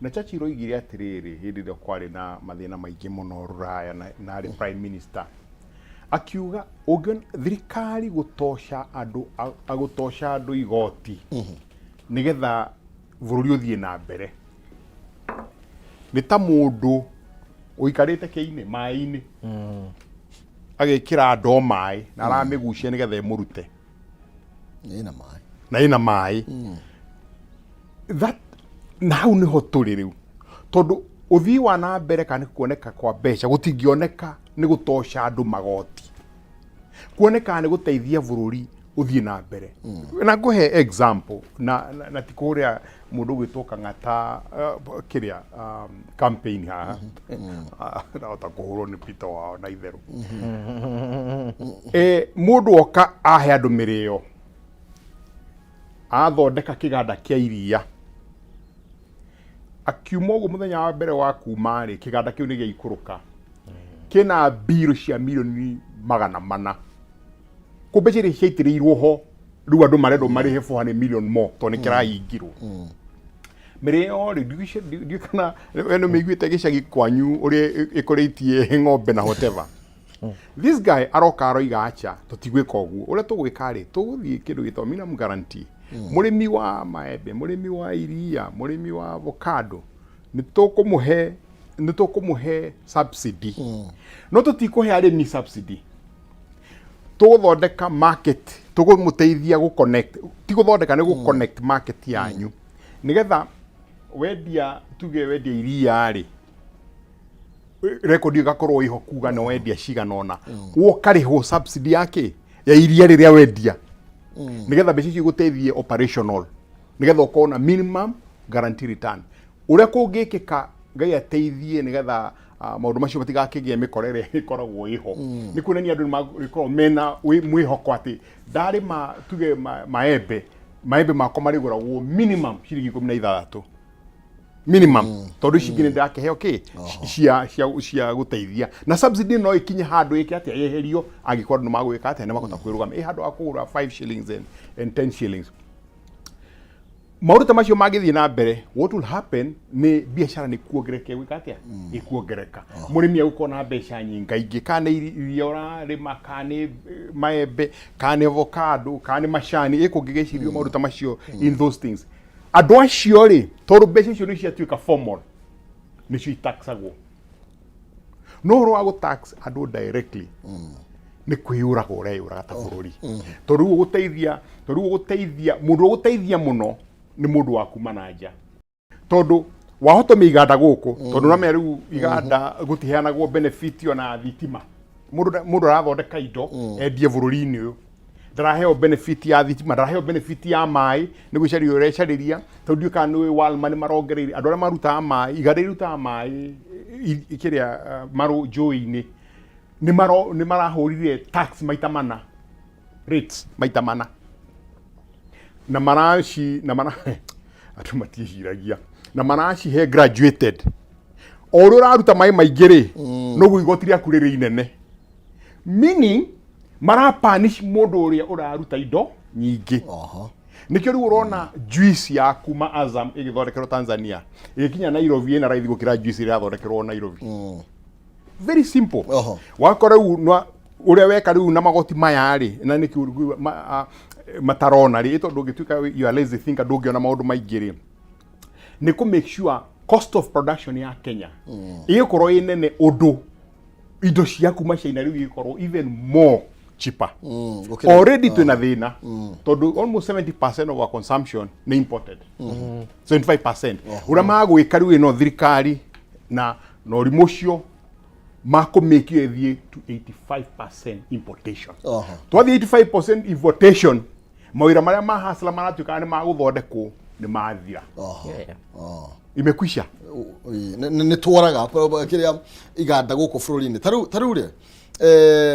Speaker 2: Na Churchill oigire atĩrĩrĩ, hĩndĩ ĩrĩa kwarĩ na mathĩna maingĩ mũno Rũraya na arĩ prime minister, akiuga ũngĩona thirikari gũtoca andũ gũtoca andũ igoti nĩgetha bũrũri ũthiĩ na mbere nĩ ta mũndũ ũikarĩte kĩinĩ maĩ-inĩ, agĩkĩra ndoo maĩ na aramĩgucia nĩgetha ĩmũrute.
Speaker 1: Ĩna maĩ.
Speaker 2: Na ĩna maĩ. That na hau nĩho tũrĩ rĩu, tondũ ũthii wa na mbere kana nĩ kuoneka kwa mbeca gũtingĩoneka nĩ gũtoca andũ magoti, kuonekaga nĩ gũteithia bũrũri. Ũthiĩ na mbere na ngũhe example na ti kũrĩa mũndũ ũgwĩtwo Kang'ata, kĩrĩa campaign haha ndahota kũhũrwo nĩ Peter wao na itherũ. Mũndũ oka ahe andũ mĩrĩo, athondeka kĩganda kĩa iria, akiuma ũguo mũthenya wa mbere wa kuma rĩ, kĩganda kĩu nĩ gĩaikũrũka kĩna mbirũ cia mirioni 400. Kũ mbeca iria ciaitĩrĩirwo ho, rĩu andũ marendwo marĩhe 400 million more tondũ nĩ kĩrahingirwo. Mĩrĩo rĩ, ndiũĩ kana we nĩ mĩiguĩte gĩcagi kwanyu ũrĩa ĩkũrĩtie ng'ombe na whatever. This guy aroka aroiga, acha, tũtigwĩka ũguo. Ũrĩa tũgwĩka rĩ, tũgũthiĩ kĩndũ gĩtagwo minimum guarantee. Mũrĩmi wa maembe, mũrĩmi wa iria, mũrĩmi wa avocado, nĩ tũkũmũhe subsidy, no tũtikũhe arĩmi subsidy. Tũgũthondeka market, tũkũmũteithia gũ connect, ti gũthondeka, nĩ gũ connect market yanyu, nĩgetha wendia, tuge wendia iria rĩ, record ĩgakorwo ĩho kuga nĩ wendia cigana ũna, ũkarĩhwo subsidy yake ya iria rĩrĩa wendia, nĩgetha mbeca icio igũteithie operational, nĩgetha ũkorwo na minimum guarantee return. Ũrĩa kũngĩkĩka, Ngai ateithie, nĩgetha maũndũ macio matigakĩgĩe mĩkora ĩrĩa ĩkoragwo ĩho, nĩ kuonania andũ nĩ magũkorwo mena mwĩhoko atĩ ndarĩma, tuge maembe, maembe makwa marĩgũragwo minimum ciringi 16 minimum, tondũ ici ingĩ nĩ ndĩrakĩheo kĩ cia gũteithia. Na subsidy no ĩkinye handũ ĩke atĩa, yeherio, angĩkorwo andũ nĩ magwĩka atĩa, nĩ makũhota kwĩrũgamia ĩ handũ ha kũgũra 5 shillings and 10 shillings. Maũndũ ta macio mangĩthiĩ na mbere, what will happen nĩ biacara nĩ kuongereka, ĩgwĩka atĩa, ĩkuongereka. Mũrĩmi egũkorwo na mbeca nyingaingĩ, kana nĩ iria ũrarĩma, kana nĩ maembe, kana nĩ avocado, kana nĩ macani, ĩkũngĩgĩcirio maũndũ ta macio. In those things, andũ acio rĩ, tondũ mbeca icio nĩ ciatuĩka formal, nĩcio itaxagwo. No ũhoro wa gũtax andũ directly nĩ kwĩyũraga ũreyũraga ta bũrũri, tondũ rĩu ũgũteithia, tondũ rĩu ũgũteithia mũndũ, ũgũteithia mũno nĩ mũndũ wa kuma na nja, tondũ wahotomia iganda gũkũ, tondũ ũramenya rĩu iganda gũtiheanagwo benefit ona thitima. Mũndũ arathondeka indo endie bũrũri-inĩ ũyũ, ndaraheo benefit ya thitima, ndaraheo benefit ya maĩ, nĩ gwĩcaria ũrecarĩria, tondũ ndiũĩ kana nĩ Walma nĩ marongereire andũ arĩa marutaga maĩ, iganda irutaga maĩ kĩrĩa marũ njũĩ-inĩ, nĩ marahũrire tax maita mana, rates maita mana, na maraci na mara andũ matiĩciragia, na maracihe graduated. O ũrĩa ũraruta maĩ maingĩ rĩ, noguo igoti rĩaku rĩrĩ inene, meaning marapanish mũndũ ũrĩa ũraruta indo nyingĩ. Nĩkĩo rĩu ũrona juice ya kuma Azam ĩgĩthondekerwo Tanzania ĩgĩkinya Nairobi ĩna raithi gũkĩra juice ĩrĩa yathondekerwo Nairobi. Very simple. Wakora rĩu ũrĩa weka rĩu na magoti maya rĩ, na nĩkĩo rĩu matarona rĩ, tondũ ũngĩtuĩka you are lazy thinker, ndũngĩona maũndũ maingĩ rĩ, nĩ kũ make sure cost of production ya Kenya ĩgĩkorwo ĩ nene ũndũ indo cia kuma China rĩu igĩkorwo even more cheaper. Already twĩna thĩna tondũ almost 70% of our consumption nĩ imported, 75%. Ũrĩa magwĩka rĩu, ĩno thirikari na ũrimũ ũcio makũmĩkio ĩthiĩ to 85% importation. Twathiĩ 85% importation, mawĩra marĩa ma hasla maratuĩkaga nĩ magũthondekwo nĩ mathira. Imekwisha.
Speaker 1: Nĩ tworaga kĩrĩa iganda gũkũ bũrũri-inĩ. Ta rĩu rĩ,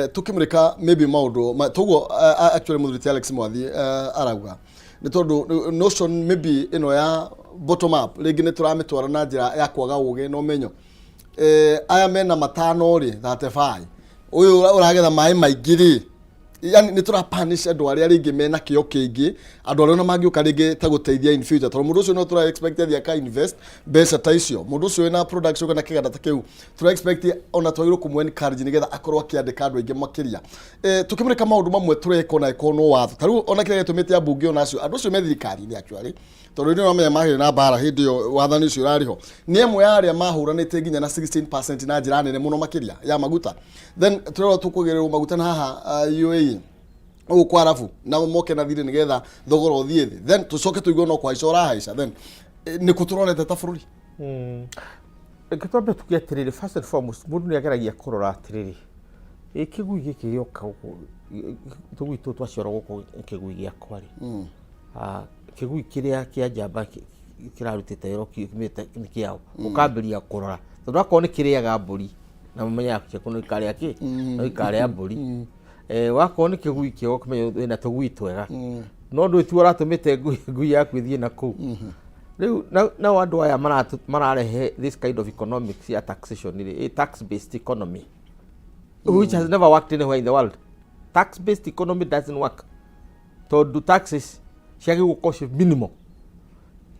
Speaker 1: tukĩmũrĩka maybe maũndũ toguo actually mũthuri ti Alex Mwathi arauga, nĩ tondũ notion maybe ĩno ya bottom up rĩngĩ nĩ tũramĩtwara na njĩra ya kwaga ũgĩ na ũmenyo. Aya mena matano rĩ, 35, ũyũ ũragetha maĩ maingĩ rĩ, yani nĩ tũra punish andũ arĩa rĩngĩ mena kĩo kĩingĩ, andũ arĩa ona mangĩũka rĩngĩ ta gũteithia in future, tondũ mũndũ ũcio no tũra expect athiĩ aka invest mbeca ta icio. Mũndũ ũcio wĩna production kana kĩganda ta kĩu, tũra expect ona twagĩrĩirwo kũmũ encourage nĩgetha akorwo akĩandĩka andũ aingĩ makĩria. Tukĩmũrĩka maũndũ mamwe tũreka ona ĩkorwo no watho, ta rĩu ona kĩrĩa gĩtũmĩte ambunge ona acio andũ acio me thirikari-inĩ actually, tondũ nĩ mamenya mahĩrĩ na mbara hĩndĩ ĩyo wathani ũcio ũrarĩ ho, nĩ ĩmwe ya arĩa mahũranĩte nginya na 16% na njĩra nene mũno makĩria ya maguta. Then tũrerwo tũkũgĩrĩrwo maguta na haha UAE ũguo kwa arabu na moke na thirĩ nĩgetha thogora ũthiĩ thĩ, then tũcoke tũigue no kũhaica ũrahaica. Then nĩ kũ tũrorete ta bũrũri?
Speaker 3: Reke twambe tuge atĩrĩrĩ, first and foremost, mũndũ nĩ ageragia kũrora atĩrĩrĩ, Ĩ kĩgui gĩkĩ gĩoka gũkũ, tũgui tũtũ twaciarwo gũkũ kĩgui gĩakwa rĩ, ah, kĩgui kĩrĩa kĩa njamba kĩrarutĩte wĩra kiumĩte nĩ kĩaũ, ũkambĩrĩria kũrora, tondũ akorwo nĩ kĩrĩaga mbũri, na ũmenyaga ciaku no ikarĩa kĩ, no ikarĩa mbũri. Eh, wakorwo nĩ kĩgui kĩega ũkamenya wĩna tũgui twega, no ndũĩ tiwe ũratũmĩte ngui yaku ĩthiĩ na kũu. Rĩu nao andũ aya mararehe this kind of economics ya taxation rĩ, a tax based economy, which has never worked anywhere in the world. Tax based economy doesn't work, tondũ taxes ciagĩrĩirwo gũkorwo ciĩ minimal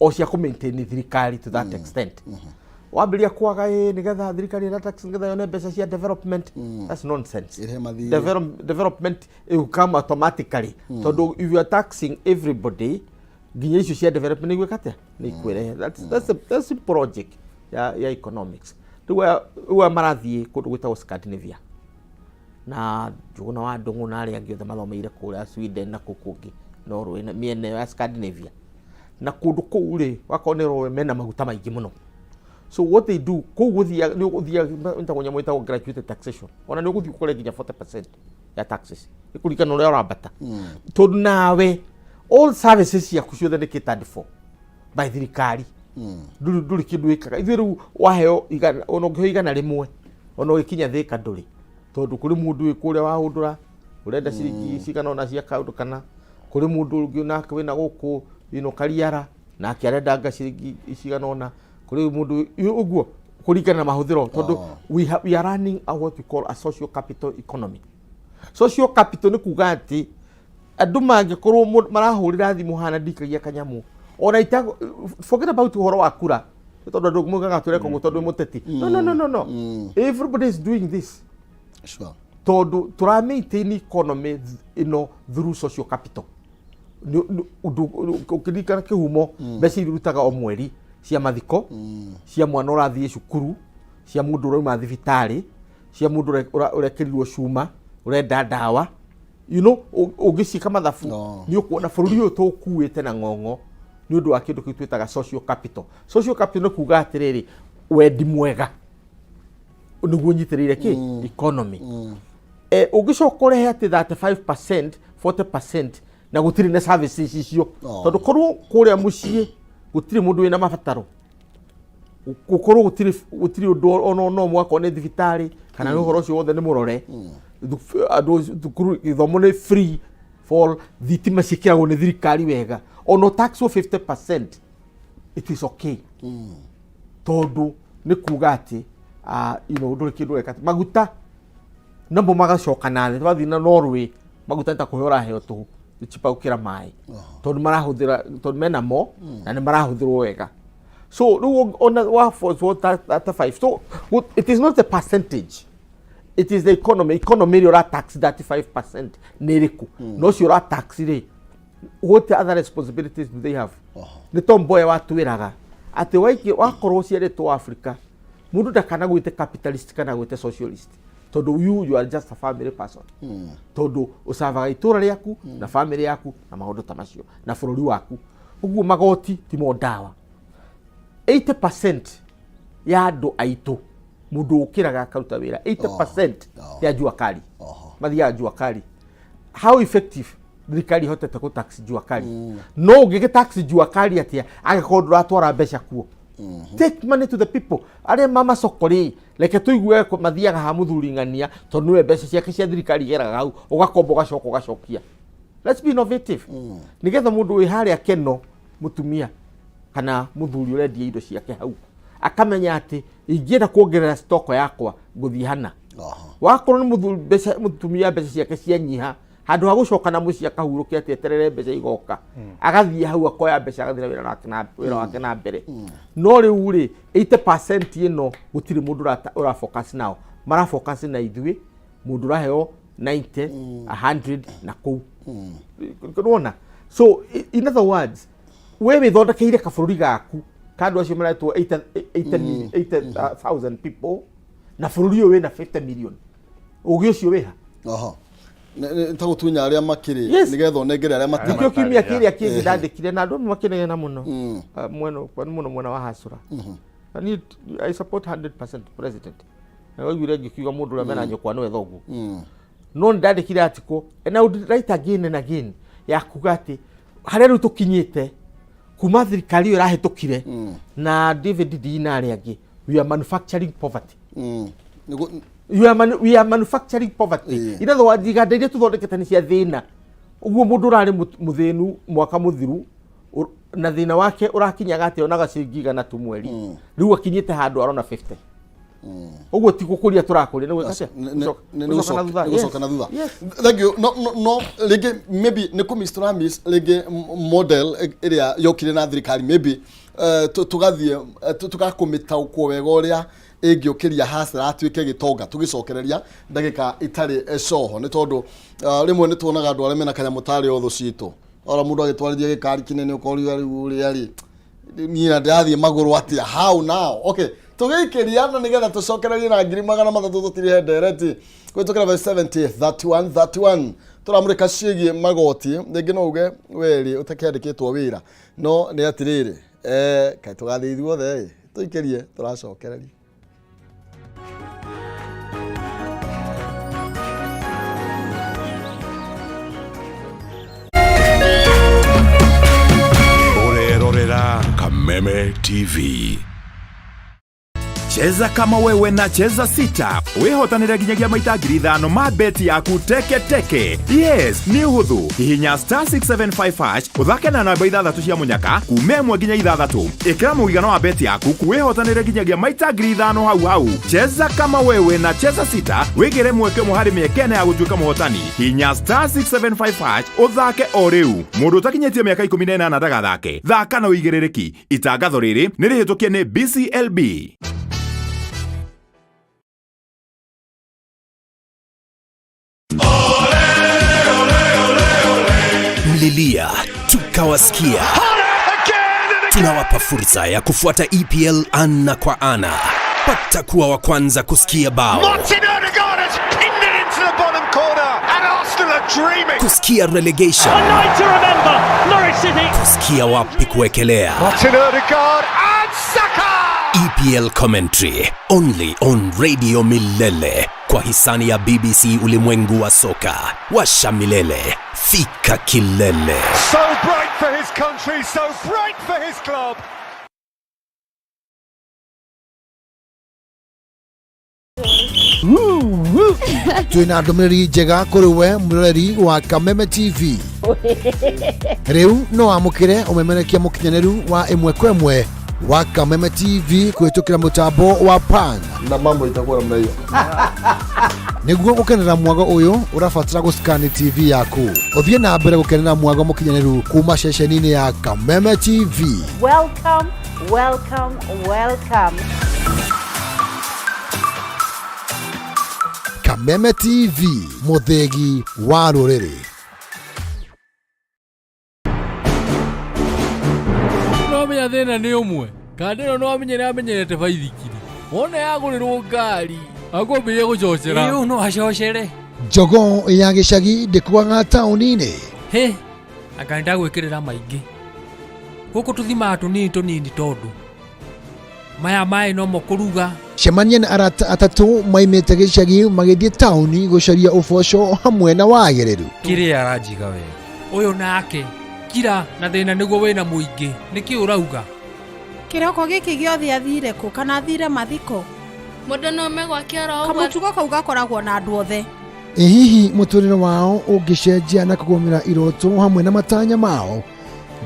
Speaker 3: o cia kũ maintain thirikari to that extent. Wambĩrĩria kwaga ĩ nĩgetha thirikari ĩra tax nĩgetha yone mbeca cia development, that's nonsense.
Speaker 1: Ĩrĩhe mathiirĩ.
Speaker 3: Development it will come automatically, tondũ if you are taxing everybody, nginya icio cia development nĩ igwĩka atĩa, nĩ ikwĩrehe. That's simple logic ya economics. Rĩu aya marathiĩ kũndũ gwĩtagwo Scandinavia, na Njũgũna wa Ndũng'ũ na arĩa angĩ othe mathomeire kũrĩa Sweden na kũu kũngĩ Norway na mĩena ĩyo ya Scandinavia na kũndũ kũu rĩ, wakorwo nĩ Norway, mena maguta maingĩ mũno. So what they do kũu, gũthiaga nĩ ũgũthiaga ĩtagwo nyamũ ĩtagwo gratuity taxation, ona nĩ ũgũthiĩ ũkore nginya 40% ya taxes ĩkũringana ũrĩa ũrambata, tondũ nawe all services ciaku ciothe nĩ catered for by thirikari. Ndũrĩ kĩndũ wĩkaga. Ithuĩ rĩu waheo igana, ona ũngĩheo 100, ona ũgĩkinya Thĩka ndũrĩ, tondũ kũrĩ mũndũ wĩ kũrĩa wahũndũra ũrenda ciringi cigana ũna cia kaũndũ, kana kũrĩ mũndũ ũngĩ nake wĩna gũkũ Kariara nake arenda anga ciringi cigana ũna, kũrĩ mũndũ ũguo kũringana na mahũthĩro, tondũ we are running a what we call a social capital economy. Social capital nĩ kuga atĩ andũ mangĩkorwo marahũrĩra thimũ hana ndikagia kanyamũ ona ita, forget about ũhoro wa kura, nĩ tondũ andũ moigaga tũreka ũguo tondũ wĩ mũteti. No, no, no, no, no, everybody is doing this tondũ tũra maintain economy ĩno through social capital. Ũndũ ũkĩririkana kĩhumo, mbeca iria ũrutaga o mweri cia mathiko, cia mwana ũrathiĩ cukuru, cia mũndũ ũrauma thibitarĩ, cia mũndũ ũrekĩrirwo cuma ũrenda ndawa, ũngĩciĩka mathabu, nĩ ũkuona bũrũri ũyũ tũkuĩte na ng'ong'o nĩ ũndũ wa kĩndũ kĩu twĩtaga social capital. Social capital nĩ kuga atĩrĩrĩ, wendi mwega nĩguo ũnyitĩrĩire kĩ economy. Ũngĩcoka ũrehe atĩ 35%, 40% na gũtirĩ na services icio, tondũ korwo kũrĩa mũciĩ gũtirĩ mũndũ wĩna mabataro, gũkorwo gũtirĩ ũndũ ona no mwako nĩ thibitarĩ kana nĩ ũhoro ũcio wothe nĩ mũrore. Andũ thukuru gĩthomo nĩ free for thitima ciĩkĩragwo nĩ thirikari wega, ona tax 50%, it is okay, tondũ nĩ kuga atĩ ndũrĩ kĩndũ ũreka. Maguta namo magacoka na thĩ. Twathiĩ na Norway, maguta nĩ ta kũheo ũraheo tũhũ, nĩ cheaper gũkĩra maĩ, tondũ marahũthĩra, tondũ mena mo na nĩ marahũthĩrwo wega. So rĩu ona wa force 35, so it is not the percentage, it is the economy. Economy ĩrĩa ũra tax 35% nĩ ĩrĩkũ? No ũcio ũra tax rĩ, what other responsibilities do they have? Nĩ Tom Mboya watwĩraga atĩ waingĩ wakorwo ũciarĩtwo Africa, mũndũ ndakanagwĩte capitalist kana gwĩte socialist, tondũ you are just a family person, tondũ ũcavaga itũra rĩaku na family yaku na maũndũ ta macio na bũrũri waku. Ũguo magoti timo ndawa. 80% ya andũ aitũ, mũndũ ũkĩraga akaruta wĩra, 80% ya jua kali, mathiaga jua kali. How effective thirikari ihotete kũ tax jua kali? No ũngĩgĩ tax jua kali atĩa angĩkorwo ndũratwara mbeca kuo? Take money to the people. Arĩa ma macoko rĩ, reke tũigue mathiaga ha mũthuri ng'ania, tondũ nĩwe mbeca ciake cia thirikari igeraga hau, ũgakomba, ũgacoka ũgacokia. Let's be innovative, nĩgetha mũndũ wĩ harĩa keno, mũtumia kana mũthuri ũrendia indo ciake hau, akamenya atĩ ingĩenda kuongerera stock yakwa ngũthiĩ hana. Wakorwo nĩ mũthuri mbeca, mũtumia mbeca ciake cianyiha, handũ ha gũcoka na mũciĩ akahurũke atĩ eterere mbeca igoka, agathiĩ hau akoya mbeca, agathiĩ na wĩra wake na mbere. No rĩu rĩ, 80% ĩno gũtirĩ mũndũ ũra focus nao, mara focus na ithuĩ mũndũ ũraheo 90, 100 na kũu nĩwona. So in other words, we wĩthondekeire kabũrũri gaku ka andũ acio maretwo 80,000 people, na bũrũri ũyũ wĩna 50 million. Ũgĩ ũcio wĩha?
Speaker 1: Oho. Nĩ ta gũtunya arĩa makĩrĩ nĩgetha ũnengere arĩa matarĩ.
Speaker 3: Nĩkĩo kiumia kĩrĩa kĩngĩ ndandĩkire na andũ amwe makĩnegena mũno. Ah, mwena kwani mũno mwena wa hasura. Na niĩ I support 100% president. Na waiguire ngĩkiuga mũndũ ũrĩa mena nyũkwa nĩwe thoguo. No nĩ ndandĩkire article and I would write again and again ya kuga atĩ harĩa rĩu tũkinyĩte kuma thirikari ĩyo ĩrahĩtũkire na David Ndii na arĩa angĩ, we are manufacturing poverty. We are manufacturing poverty. In other words, iganda iria tũthondekete nĩ cia thĩna. Ũguo mũndũ ũrarĩ mũthĩnu mwaka mũthiru na thĩna wake ũrakinyaga atĩ onaga ciringi 100 tu mweri, rĩu akinyĩte handũ arona 50. Ũguo ti gũkũria tũrakũria, nĩ gwĩka atĩa? Gũcoka na thutha.
Speaker 1: Nĩ gũcoka na thutha.
Speaker 3: Yes.
Speaker 1: Thank you. No, no, no, rĩngĩ maybe nĩ kũmiss, tũramiss rĩngĩ model ĩrĩa yokire na thirikari, maybe tũgathiĩ tũgakũmĩtaũkwo wega ũrĩa ĩngĩũkĩria hasara atuĩke gĩtonga. Tũgĩcokereria ndagĩka itarĩ coho, nĩ tondũ rĩmwe nĩ tuonaga andũ arĩa mena kanyamũ tarĩ o thũ citũ, ora mũndũ agĩtwarithia gĩkari kĩnene, ũkoria rĩu ũrĩa rĩ niĩ na ndĩrathiĩ magũrũ atĩa? How now? Okay, tũgĩikĩria na nĩgetha tũcokererie na 300,000 tũtirihe ndereti kũhĩtũkĩra 70 31 31. Tũramũrĩka ciĩgiĩ magoti. Rĩngĩ no uge werĩ ũtakĩandĩkĩtwo wĩra, no nĩ atĩrĩrĩ, kaĩ tũgathiĩ ithuothe ĩ? Tũikĩrie, tũracokereria.
Speaker 4: Ũrerorera Kameme TV.
Speaker 5: Cheza kama wewe na Cheza Sita wĩhotanĩre nginyagia maita 5,000 ma beti yaku teke teke. Yes, nĩ ũhũthũ. Hihinya *675# ũthake na namba ithathatũ cia mũnyaka kuma 1 nginya 6. Ĩkĩra mũigana wa beti yaku wĩhotanĩre nginyagia maita 5,000 hau hau. Cheza kama wewe na Cheza Sita wĩgĩre mweke ũmwe harĩ mĩeke 4 ya gũtuĩka mũhotani. Hihinya *675# ũthake o rĩu. Mũndũ ũtakinyĩtie mĩaka 18 ndagathake. Thaka na ũigĩrĩrĩki. Itangatho rĩrĩ nĩ rĩhĩtũkie nĩ BCLB.
Speaker 6: Mlilia tukawasikia. Tunawapa fursa ya kufuata EPL ana kwa ana. Pata kuwa wa kwanza kusikia bao,
Speaker 7: Martin Odegaard has pinned it into the bottom corner, and Arsenal are dreaming.
Speaker 6: Kusikia relegation,
Speaker 8: A night to remember, Norwich City.
Speaker 6: Kusikia wapi kuwekelea.
Speaker 7: Martin Odegaard and Saka!
Speaker 6: EPL commentary only on Radio Milele kwa hisani ya BBC Ulimwengu wa Soka. Washa Milele, fika kilele.
Speaker 7: So bright for his country, so bright for his club.
Speaker 9: Twina ndũmĩrĩri njega kũrĩ we mũroreri wa Kameme TV. Rĩu no wamũkĩre ũmemerekia mũkinyanĩru wa ĩmwe kwa ĩmwe wa Kameme TV kũhĩtũkĩra mũtambo wa Pan.
Speaker 1: Na mambo itakuwa namna hiyo.
Speaker 9: Nĩguo gũkenera mwago ũyũ, ũrabatara gũscan TV yaku ũthiĩ na mbere gũkenera mwago mũkinyanĩru kuma ceceni-inĩ ya Kameme TV.
Speaker 10: Welcome, welcome, welcome.
Speaker 9: Kameme TV, mũthĩgi wa rũrĩrĩ.
Speaker 11: No menya thĩna nĩ ũmwe kandĩro no amenye nĩ amenyerete baithikiri, wona yagũrĩrwo ngari akwambĩrĩria gũcocera.
Speaker 12: Ĩĩ, no acocere.
Speaker 9: Njogoo ya gĩcagi ndĩkuaga taũni-inĩ.
Speaker 12: Hĩ, anga nĩndagwĩkĩrĩra maingĩ. Gũkũ tũthimaga tũnini tũnini tondũ maya maĩ nomo kũruga.
Speaker 9: Cemania na arata atatũ maimĩte gĩcagi magĩthiĩ taũni gũcaria ũboco hamwe na wagĩrĩru.
Speaker 12: Kĩrĩa aranjiga wega ũyũ nake kira na thĩna nĩguo wĩna mũingĩ, nĩkĩ ũrauga?
Speaker 13: Kĩroko gĩkĩ gĩothe athire kũ? Kana athire mathiko?
Speaker 14: Mũndũ no ome gwake oro ũguo.
Speaker 13: Kamũtugo kau gakoragwo na andũ othe.
Speaker 9: Ĩ hihi mũtũrĩre wao ũngĩcenjia na kũgũmĩra iroto hamwe na matanya mao,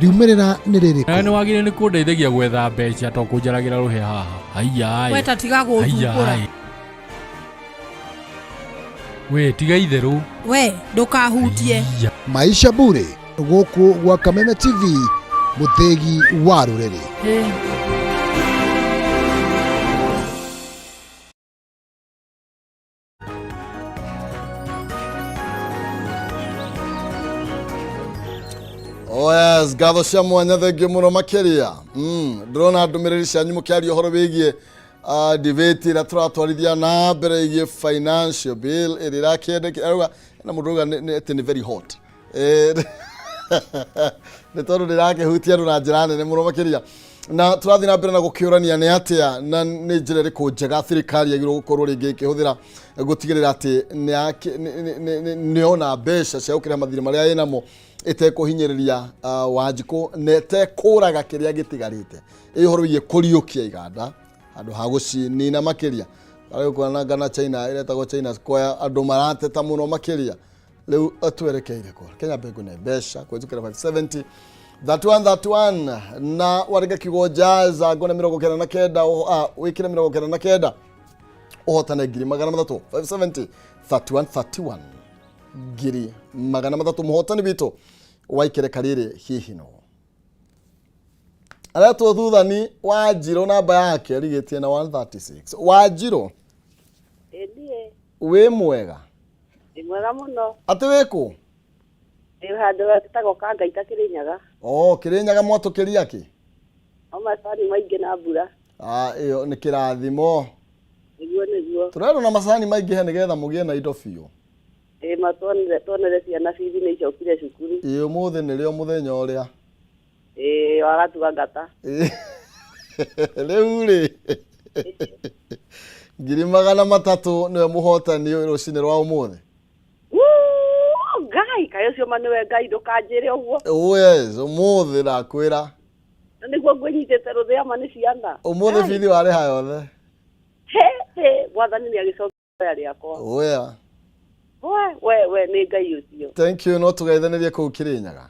Speaker 9: riumĩrĩra nĩ
Speaker 11: Na
Speaker 9: rĩrĩkũ?
Speaker 11: nĩ wagĩrĩire nĩ kũndeithagia gwetha mbeca to kũnjaragĩra rũhĩa haha. Aiya.
Speaker 13: We ta tiga gũthumbũra.
Speaker 11: We tiga itherũ.
Speaker 13: We ndũkahutie.
Speaker 9: Maisha Bure gũkũ gwa Kameme TV, mũthĩgi wa rũrĩrĩ.
Speaker 12: Hĩ.
Speaker 1: Oh yes, ngatho cia mwanya, thengiũ mũno makĩria. Ndĩrona ndũmĩrĩri cianyu mũkĩaria ũhoro wĩgiĩ debate ĩrĩa tũratwarithia na mbere ĩgiĩ financial bill ĩrĩa ĩrakĩendekithia. Arauga na mũndũ auga atĩ nĩ very hot. Nĩ tondũ ndĩrakĩhutia andũ na njĩra nene mũno makĩria. Na tũrathiĩ na mbere na gũkĩũrania nĩ atĩa na nĩ njĩra ĩrĩkũ njega thirikari yagĩrĩirwo gũkorwo rĩngĩ ĩkĩhũthĩra gũtigĩrĩra atĩ nĩona mbeca cia gũkĩrĩha mathirĩ marĩa ĩnamo ĩtekũhinyĩrĩria Wanjikũ na ĩtekũraga kĩrĩa gĩtigarĩte. Ĩ ũhoro wĩgiĩ kũriũkia iganda handũ ha gũcinina makĩria. Arĩ kuona na China ĩretagwo China Square, andũ marateta mũno makĩria. Rĩu twerekeire kũ? Kenya Mbengũ nĩ mbeca kũhĩtũkĩra 570 31 31 na warĩka kiugo jaza ngone 99, wĩkĩre 99 ũhotane 300,000. 570 31 31 300,000. Mũhotani witũ wa ikereka rĩrĩ hihi no aretwo thuthani Wanjirũ, namba yake arigĩtie na 136. Wanjirũ?
Speaker 15: Ĩ niĩ.
Speaker 1: Wĩ mwega?
Speaker 15: Ndĩ mwega mũno.
Speaker 1: Atĩ wĩ kũ?
Speaker 15: Ndĩ handũ hetagwo Kangaita, Kĩrĩnyaga.
Speaker 1: O Kĩrĩnyaga mwatũkĩria kĩ?
Speaker 15: No macani maingĩ na mbura.
Speaker 1: Ah, ĩyo nĩ kĩrathimo.
Speaker 15: Nĩguo, nĩguo.
Speaker 1: Tũrerwo na macani maingĩhe nĩgetha mũgĩe na indo biũ.
Speaker 15: Ĩ ma, tuonere ciana bithi nĩ icokire cukuru.
Speaker 1: Ĩ ũmũthĩ nĩrĩo mũthenya ũrĩa.
Speaker 15: Ĩ wagatua ngata.
Speaker 1: Ĩ, rĩu rĩ 300,000 nĩwe mũhotani rũcinĩ rwa ũmũthĩ.
Speaker 15: Wuu, Ngai, kaĩ ũcio ma nĩwe Ngai, ndũkanjĩre ũguo.
Speaker 1: Oh yes, ũmũthĩ ndakwĩra.
Speaker 15: Na nĩguo ngwĩnyitĩte rũthĩa ma nĩ ciana.
Speaker 1: Ũmũthĩ bithi warĩha yothe.
Speaker 15: He he, Mwathani nĩ agĩcokia ihoya rĩakwa.
Speaker 1: Oya.
Speaker 15: We we we, nĩ Ngai ũcio.
Speaker 1: Thank you, no tũgeithanĩrie kũu Kĩrĩnyaga.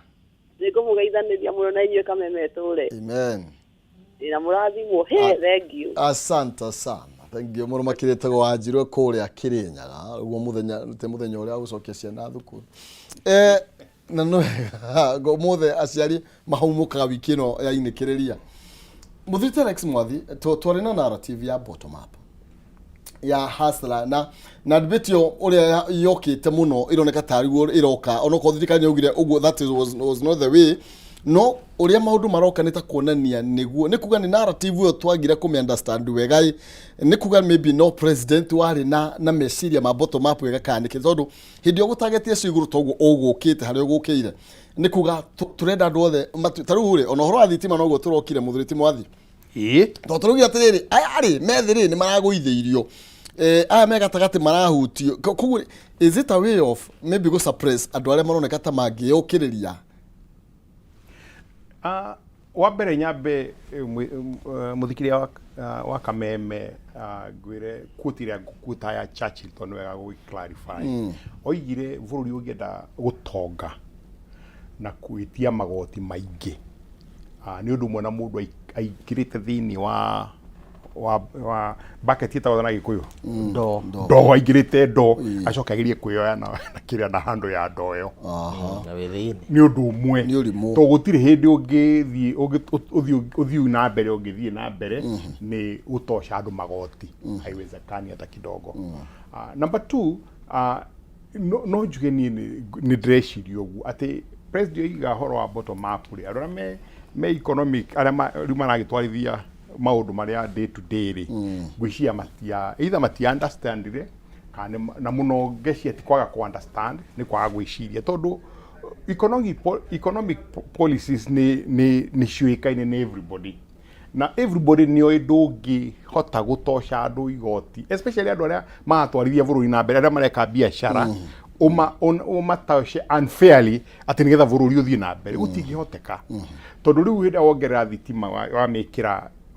Speaker 15: Nĩ ngũmũgeithanĩria mũno na inyuĩ Kameme tũre.
Speaker 1: Amen.
Speaker 15: Na mũrathimwo. He, thank you.
Speaker 1: Asante sana. Thank you mũno makĩria. Ĩtagwo Wanjirũ kũrĩa Kĩrĩnyaga. Ũguo mũthenya te mũthenya ũrĩa wa gũcokia ciana thukuru. Na no wega ũmũthĩ aciari mahũmũkaga wiki ĩno yainĩkĩrĩria. Mũthuri Alex Mwathi, twarĩ na narrative ya bottom up ya hustler na debate ĩyo ũrĩa yokĩte mũno ĩroneka tarĩguo ĩroka, onokorwo thirikari nĩ yaugire ũguo that is, was not the way, no ũrĩa maũndũ maroka nĩ ta kuonania nĩguo, nĩ kuga nĩ narrative ĩyo twagire kũmĩ understand wega. Ĩ nĩ kuga maybe no president warĩ na meciria ma bottom up wega kana nĩkĩ? Tondũ hĩndĩ ĩyo gũtagetie cio igũrũ toguo ũgũkĩte harĩa ũgũkĩire, nĩ kuga tũrenda andũ othe ta rĩu rĩ, ona ũhoro wa thitima noguo tũrokire. Mũthuri ti Mwathi, tondũ tũraugire atĩrĩrĩ, aya rĩ methĩ rĩ nĩ maragũithĩirio, aya me gatagatĩ marahutio. Koguo is it a way of maybe go suppress andũ arĩa maroneka ta mangĩyũkĩrĩria?
Speaker 2: Wa mbere nyambe mũthikĩrĩria wa Kameme, ngwĩre quote ĩrĩa ngũquota ya Churchill, tondũ nĩ wega gũgĩ clarify. Oigire bũrũri ũngĩenda gũtonga na gwĩtia magoti maingĩ, nĩ ũndũ ũmwe na mũndũ aingĩrĩte thĩinĩ wa bucket ĩtagwo na Gĩkũyũ
Speaker 3: ndoo.
Speaker 2: Ndoo, aingĩrĩte ndoo, acoke agerie kwĩyoya na kĩrĩa na handũ ya ndoo ĩyo.
Speaker 3: Na wĩ thĩinĩ.
Speaker 2: Nĩ ũndũ ũmwe.
Speaker 1: Nĩ ũrimũ.
Speaker 2: To gũtirĩ hĩndĩ ũngĩthiĩ ũthiĩ na mbere, ũngĩthiĩ na mbere nĩ gũtoca andũ magoti, haiwezekani hata kidogo. Number two, no njuge niĩ nĩ ndĩreciria ũguo atĩ president oiga ũhoro wa bottom up rĩ, andũ arĩa me economic, arĩa rĩu maragĩtwarithia maũndũ marĩa day to day rĩ, ngwĩciria matia either matia understandire kana na mũno ngeciria ti kwaga ku understand, nĩ kwaga gwĩciria, tondũ economic policies nĩ ciũĩkaine nĩ everybody, na everybody nĩ oĩ ndũngĩhota gũtoca andũ igoti, especially andũ arĩa maratwarithia bũrũri na mbere, arĩa mareka biacara, ũmatoce unfairly atĩ nĩgetha bũrũri ũthiĩ na mbere, gũtingĩhoteka. Tondũ rĩu hĩndĩ ĩrĩa wongerera thitima,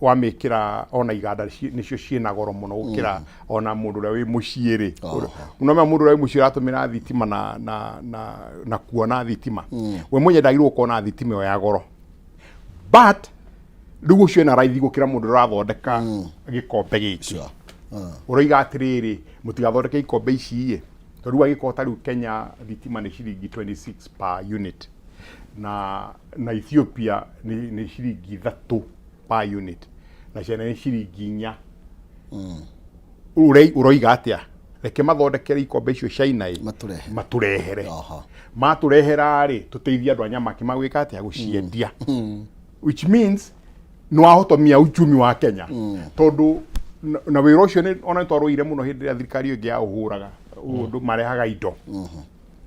Speaker 2: wamĩkĩra ona iganda nĩcio ciĩna goro mũno gũkĩra ona mũndũ ũrĩa wĩ mũciĩ rĩ. Ũnomenya mũndũ ũrĩa wĩ mũciĩ ũratũmĩra thitima na kuona thitima, we mwenye ndagĩrĩirwo gũkorwo na thitima ĩyo ya goro, but rĩu ũcio ena raithi gũkĩra mũndũ ũrathondeka gĩkombe gĩkĩ. Ũroiga atĩrĩrĩ, mũtigathondeke ikombe ici ĩ, tondũ rĩu angĩkorwo ta rĩu Kenya thitima nĩ ciringi 26 per unit na Ethiopia nĩ ciringi 3 per unit na China nĩ ciringi 4, ũroiga atĩa? Reke mathondekere ikombe icio China ĩ.
Speaker 1: Matũrehere.
Speaker 2: Matũrehere. Matũrehera rĩ, tũteithie andũ a nyamaki magwĩka atĩa? Gũciendia, which means nĩ wahotomia uchumi wa Kenya, tondũ na wĩra ũcio nĩ ona nĩ twarũire mũno hĩndĩ ĩrĩa thirikari ĩyo ĩngĩ ya ũhũraga ũndũ marehaga indo,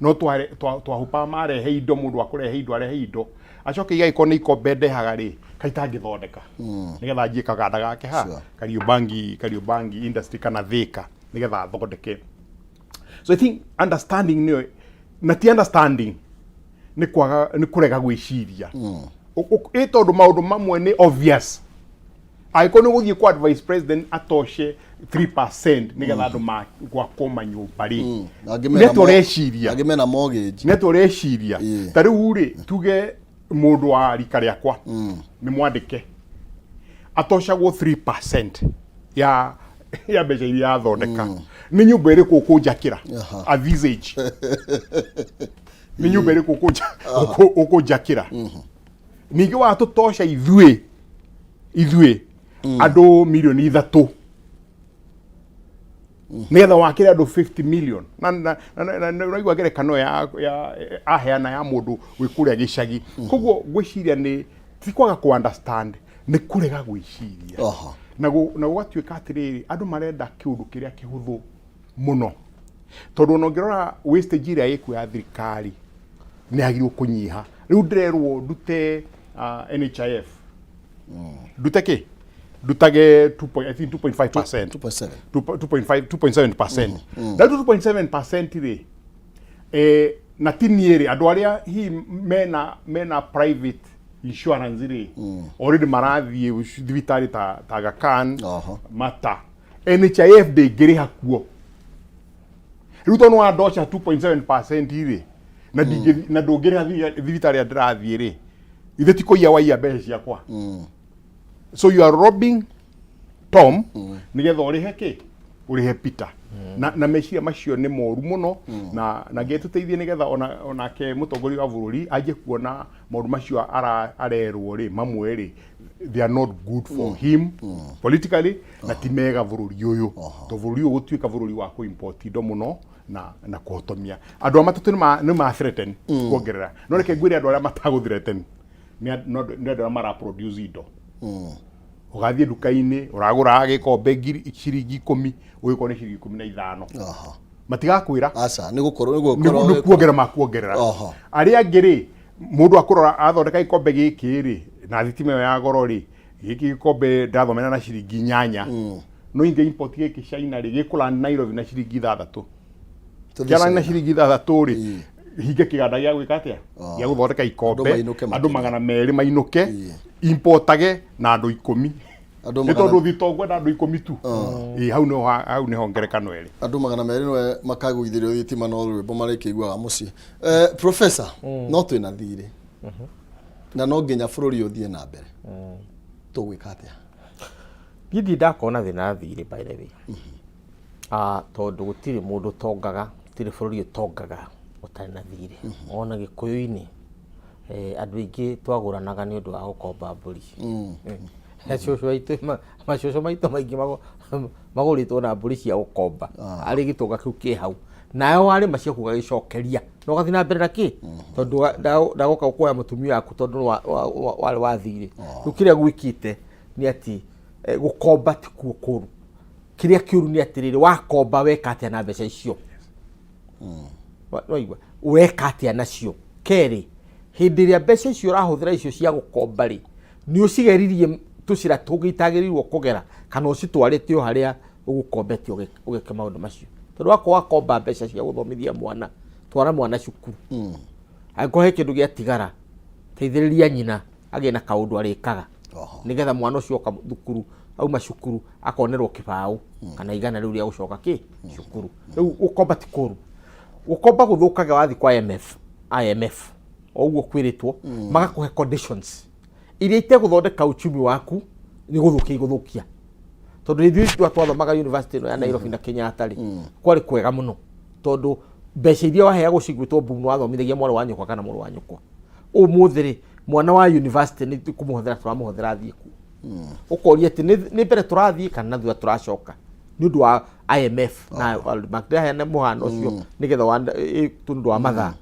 Speaker 2: no twahũpaga marehe indo, mũndũ wa kũrehe indo arehe indo. Acoke igagĩkorwo nĩ ikombe ndehaga rĩ, kaĩ itangĩthondeka nĩgetha anjie kaganda gake ha Kariobangi, Kariobangi industry kana Thika, nĩgetha athondeke. So I think understanding nĩyo, na ti understanding, nĩ kwaga, nĩ kũrega gwĩciria. Ĩ tondũ maũndũ mamwe nĩ obvious. Angĩkorwo nĩ ũgũthiĩ kwa vice president atoce 3% nĩgetha andũ gwakwo manyũmba rĩ,
Speaker 1: Angĩ mena
Speaker 2: nĩ atĩa ũreciria?
Speaker 1: Angĩ mena mortgage.
Speaker 2: Nĩ atĩa ũreciria? Ta rĩu rĩ, tuge mũndũ wa rika rĩakwa nĩ mwandĩke, atocagwo 3% ya mbeca iria athondeka, nĩ nyũmba ĩrĩkũ ũkũnjakĩra at this age? Nĩ nyũmba ĩrĩkũ ũkũnjakĩra? Ningĩ watũtoca ithuĩ andũ mirioni 3 nĩgetha wakĩre andũ 50 million, na ũraigua ngerekano ya aheana ya mũndũ wĩ kũrĩa gĩcagi. Koguo ngwĩciria nĩ ti kwaga kũ understand, nĩ kũrega gwĩciria. Na gũgatuĩka atĩrĩrĩ, andũ marenda kĩũndũ kĩrĩa kĩhũthũ mũno, tondũ ona ũngĩrora wastage ĩrĩa ĩkuo ya thirikari nĩ yagĩrĩirwo kũnyiha. Rĩu ndĩrerwo ndute NHIF, ndute kĩ, ndutage 2 point, I think 2.5%.
Speaker 1: 2.7.
Speaker 2: 2.5, 2.7%. Na 2.7% rĩ, na ti niĩ rĩ, andũ arĩa hihi mena private insurance rĩ, already marathiĩ thibitarĩ ta Aga Khan, Mata. NHIF ndĩngĩrĩha kuo rĩu, tondũ wandoca 2.7% rĩ, na na ndũngĩrĩha thibitarĩ ĩrĩa ndĩrathiĩ rĩ, ithe ti kũiya waiya mbeca ciakwa. So you are robbing Tom nĩgetha ũrĩhe kĩ, ũrĩhe Peter. Na meciria macio nĩ moru mũno, na ngai tũteithie nĩgetha onake mũtongoria wa bũrũri anjie kuona maũndũ macio arerwo rĩ, mamwe rĩ, they are not good for him politically, na ti mega bũrũri ũyũ, to bũrũri ũyũ gũtuĩka bũrũri wa kũ-import indo mũno na kũhotomia andũ a matatũ nĩ ma threaten kuongerera. No reke ngwĩre, andũ arĩa matagũ threaten nĩ andũ arĩa mara produce indo. Ũgathiĩ nduka-inĩ, ũragũra gĩkombe ciringi 10, ũgĩkorwo nĩ ciringi 15. Matigakwĩra.
Speaker 1: Aca, nĩ gũkorwo nĩ gũkorwo
Speaker 2: nĩ kuongerera makuongerera. Arĩa angĩ rĩ, mũndũ akũrora athondeka gĩkombe gĩkĩ rĩ, na thitima ĩyo ya goro rĩ, gĩkĩ gĩkombe ndathomera na ciringi 8, no ingĩ import gĩkĩ China rĩ, gĩkũland Nairobi na ciringi 6.
Speaker 1: Tũthiĩ
Speaker 2: Kĩarani na
Speaker 1: China.
Speaker 2: ciringi 6 rĩ, hinge kĩganda gĩa gwĩka atĩa, gĩa gũthondeka ikombe.
Speaker 1: Mainũke.
Speaker 2: Andũ 200 mainũke, importage na andũ 10.
Speaker 1: Andũ
Speaker 2: Nĩ tondũ thito ngwenda andũ 10 tu. Ĩ, hau nĩho ngerekano ĩrĩ.
Speaker 1: Andũ 200 nĩwe makagũithĩrio thitima, no rwĩmbo marĩkĩiguaga mũciĩ. Professor, no twĩna thirĩ na no nginya bũrũri ũthiĩ na mbere, tũgwĩka atĩa?
Speaker 3: Niĩ ndirĩ ndakona thĩna na thirĩ, by the way. Ah, tondũ gũtirĩ mũndũ ũtongaga, gũtirĩ bũrũri ũtongaga ũtarĩ na thirĩ. Ona gĩkũyũ-inĩ, andũ aingĩ twagũranaga nĩ ũndũ wa gũkomba mbũri. Cũcũ aitũ, macũcũ maitũ maingĩ magũrĩtwo na mbũri cia gũkomba, arĩ gĩtonga kĩu kĩ hau, nawe warĩma ciaku ũgagĩcokeria na ũgathiĩ na mbere na kĩ, tondũ ndagoka kuoya mũtumia waku tondũ nĩ warĩ wa thirĩ. Rĩu kĩrĩa gwĩkĩte nĩ atĩ, gũkomba ti kuo kũru. Kĩrĩa kĩũru nĩ atĩrĩrĩ, wakomba weka atĩa na mbeca icio? Waigua weka atĩa nacio? Kerĩ, hĩndĩ ĩrĩa mbeca icio ũrahũthĩra, icio cia gũkomba rĩ, nĩ ũcigeririe tũcĩra tũngĩ itagĩrĩirwo kũgera, kana ũcitwarĩte o harĩa ũgũkombete ũgeke maũndũ macio? Tondũ wakorwo wakomba mbeca cia gũthomithia mwana, twara mwana cukuru. Angĩkorwo he kĩndũ gĩatigara, teithĩrĩria nyina agĩe na kaũndũ arĩkaga, nĩgetha mwana ũcio oka thukuru, auma cukuru akonerwo kĩbaũ kana 100 rĩu rĩa gũcoka kĩ cukuru. Rĩu gũkomba ti kũru. Gũkomba gũthũkaga wathiĩ kwa IMF, IMF o ũguo kwĩrĩtwo, magakũhe conditions iria itegũthondeka uchumi waku, nĩ gũthũkia igũthũkia. Tondũ ithuĩ twathomaga university ĩno ya Nairobi na Kenyatta rĩ, kwarĩ kwega mũno, tondũ mbeca iria waheagwo cigwĩtwo boom, wathomithagia mwarĩ wa nyũkwa kana mũrũ wa nyũkwa. Ũmũthĩ rĩ, mwana wa university nĩ kũmũhũthĩra tũramũhũthĩra athiĩ kuo, ũkoria atĩ nĩ mbere tũrathiĩ kana na thutha tũracoka, nĩ ũndũ wa IMF na World Bank. Ndĩraheana mũhano ũcio nĩgetha tondũ wa mathaa.